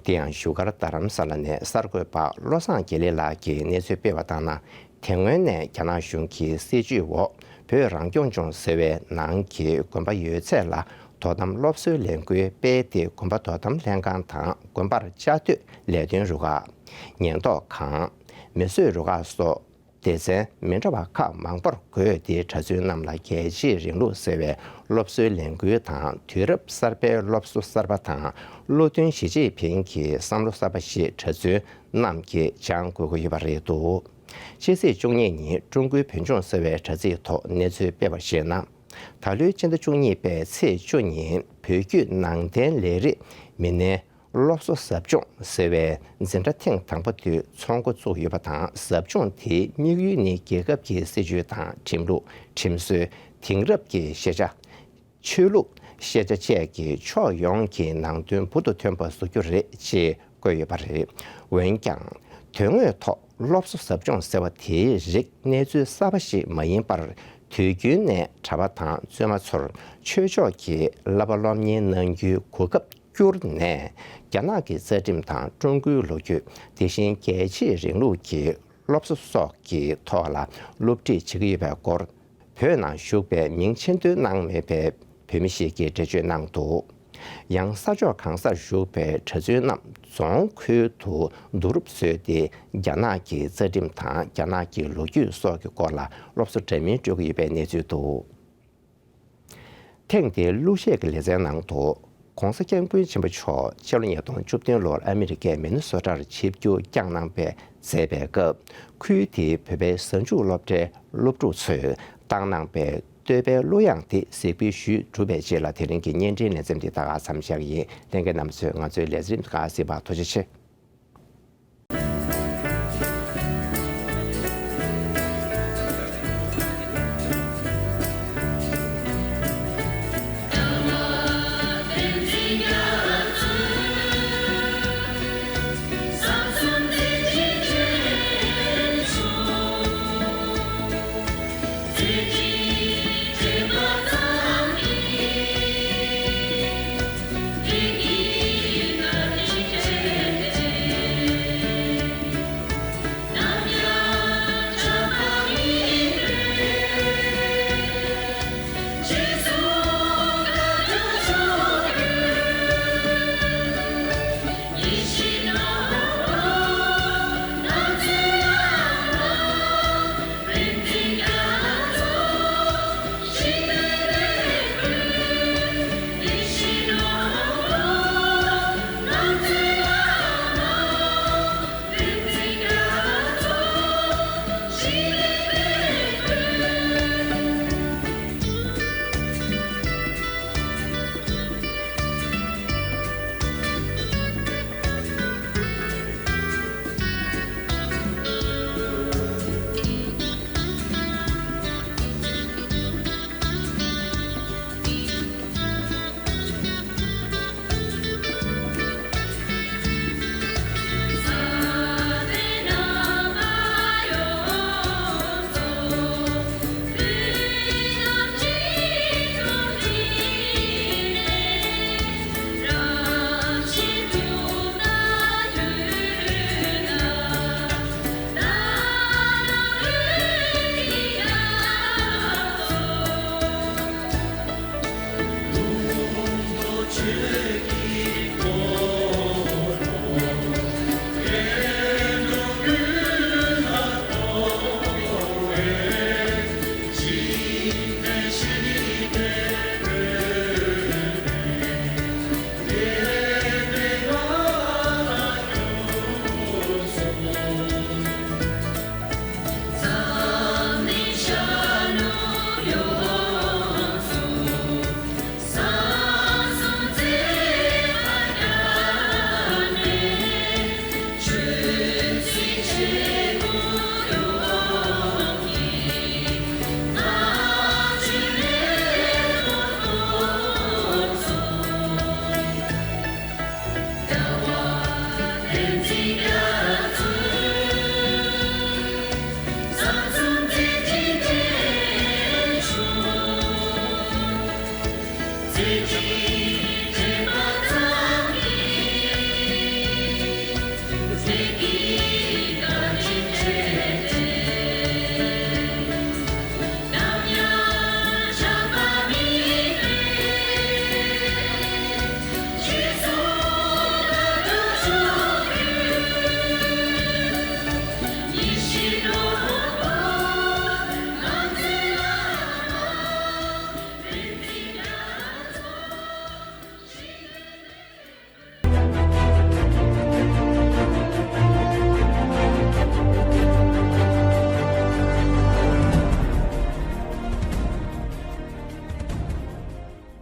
དེ་ཡང་བཞུགས་སྒར་རྡ་རམ་ས་ལ་ནས་གསར་འགོད་པ་བློ་བཟང་དགེ་ལེགས་ལགས་ཀྱིས་གནས་ཚུལ་སྤེལ་བ་ལྟར་ན། དེ་སྔོན་ནས་རྒྱ་ནག་གཞུང་གི་སྲིད་བྱུས་འོག་བོད་རང་སྐྱོང་ལྗོངས་ཟེར་བའི་ནང་གི་དགོན་པ་ཡོད་ཚད་ལ་དོ་དམ་སློབ་གསོའི་ལས་འགུལ་སྤེལ་ཏེ། དགོན་པ་དོ་དམ་ལྷན་ཁང་དང་དགོན་པར་བཅའ་སྡོད་ལས་དོན་རུ་ཁག་ཉེན་རྟོག་ཁང་། མེ་གསོད་རུ་ཁག་སོགས་སྡེ་ཚན་མི་འདྲ་བ་ཁག་མང་པོར་བགོས་ཏེ། གྲྭ་བཙུན་རྣམས་ལ་རྒྱལ་གཅེས་རིང་ལུགས་ཟེར་བའི་སློབ་གསོའི་ལས་འགུལ་དང་། དུས་རབས་གསར་པའི་སློབ་གསོ་གསར་པ་དང་། བློ་མཐུན་ཞི་ཅིན་ཕིང་གི་བསམ་བློ་གསར་པ་ཞིག་གྲྭ་བཙུན་རྣམས་ཀྱིས་སྦྱང་དགོས་ཀྱི་ཡོད་པ་རེད་འདུག་ཕྱི་ཚེས་བཅུ་གཉིས་ཉིན་ཀྲུང་གོའི་བོད་ལྗོངས་ཟེར་བའི་དྲ་ཚིགས་ཐོག་གནས་ཚུལ་སྤེལ་བར་གཞིགས་ན། ད་ལོའི་སྤྱི་ཟླ་བཅུ་གཉིས་པའི་ཚེས་བཅུ་ཉིན་བོད་བརྒྱུད་ནང་བསྟན་ལས་རིགས་མི་སྣའི་སློབ་གསོ་ཟབ་སྦྱོང་ཟེར་བའི་འཛིན་གྲྭ་ཐེངས་དང་པོ་དེ་ཚོགས་འགོ་བཙུགས་ཡོད་པ་དང་། ཟབ་སྦྱོང་དེའི་དམིགས་ཡུལ་ནི་རྒྱལ་ཁབ་ཀྱི་སྲིད་བྱུས་དང་། ཁྲིམས་ལུགས། ཁྲིམས་སྲོལ། དེང་རབས་ཀྱི་ཤེས་བྱ། ཆོས་ལུགས། ཤེས་བྱ་བཅས་ཀྱི་ཕྱོགས་ཡོངས་ཀྱི་ནང་དོན་འབུར་དུ་ཐོན་པ་བཟོ་རྒྱུ་རེད་ཅེས་བཀོད་ཡོད་པ་རེད། འོན་ཀྱང་། དོན་དངོས་ཐོག་སློབ་གསོ་ཟབ་སྦྱོང་ཟེར་བ་དེའི་རིགས་གནས་ཚུལ་གསར་པ་ཞིག་མ་ཡིན་པར། དུས་རྒྱུན་ནས་གྲྭ་པ་དང་བཙུན་མ་ཚོར་ཆོས་ཕྱོགས་ཀྱི་བསླབ་པ་སློབ་གཉེར་གནང་རྒྱུའི་གོ་སྐབས་བསྐྱུར་ནས། རྒྱ་ནག་གི་རྩ་ཁྲིམས་དང་ཀྲུང་གོའི་ལོ་རྒྱུས། དེ་བཞིན་རྒྱལ་གཅེས་རིང་ལུགས་ཀྱི་སློབ་གསོ་སོགས་ཀྱི་ཐོག་ལ་སློབ་ཁྲིད་བྱེད་ཀྱི་ཡོད་པའི་སྐོར། བོད་ནང་བཞུགས་པའི་མིང་ཆེན་འདོན་གནང་མེད་པའི་བོད་མི་ཞིག་གིས་འགྲེལ་བརྗོད་གནང་འདུག་ཡང་ས་ཕྱོགས་གང་སར་བཞུགས་པའི་གྲྭ་བཙུན་རྣམས་རྫོང་ཁུལ་དུ་བསྡུ་རུབ་བཟོས་ཏེ། རྒྱ་ནག་གི་རྩ་ཁྲིམས་དང་རྒྱ་ནག་གི་ལོ་རྒྱུས་སོགས་ཀྱི་སྐོར་ལ་སློབ་གསོ་འདྲ་མིན་སྤྲོད་ཀྱི་ཡོད་པའི་གནས་ཚུལ་འདུག་ཐེངས་འདིའི་གླུ་གཞས་ཀྱི་ལེ་ཚན་ནང་དུ། ༸གོང་ས་༸སྐྱབས་མགོན་ཆེན་པོ་མཆོག་སྤྱི་ལོ་ཉིས་སྟོང་བཅུ་བདུན་ལོར་ཨ་མི་རི་ཀའི་མི་ནི་སོ་ཊར་ཆིབས་བསྒྱུར་བསྐྱངས་གནང་བའི་མཛད་པའི་སྐབས། ཁུལ་དེའི་བོད་པའི་གཟའ་མཇུག་སློབ་གྲྭའི་སློབ་ཕྲུག་ཚོས་བཏང་གནང་བའི་བསྟོད་པའི་གླུ་དབྱངས་དེ་གཟིགས་འབུལ་ཞུས་གྲུབ་པའི་རྗེས་ལ། དེ་རིང་གི་བརྙན་འཕྲིན་ལེ་ཚན་འདི་ད་ག་མཚམས་བཞག་གི་ཡིན། ལྷན་རྒྱས་རྣམ་པ་ཚོས་ང་ཚོའི་ལེ་ཚན་འདི་ག་གཟིགས་པར་ཐུགས་རྗེ་ཆེ།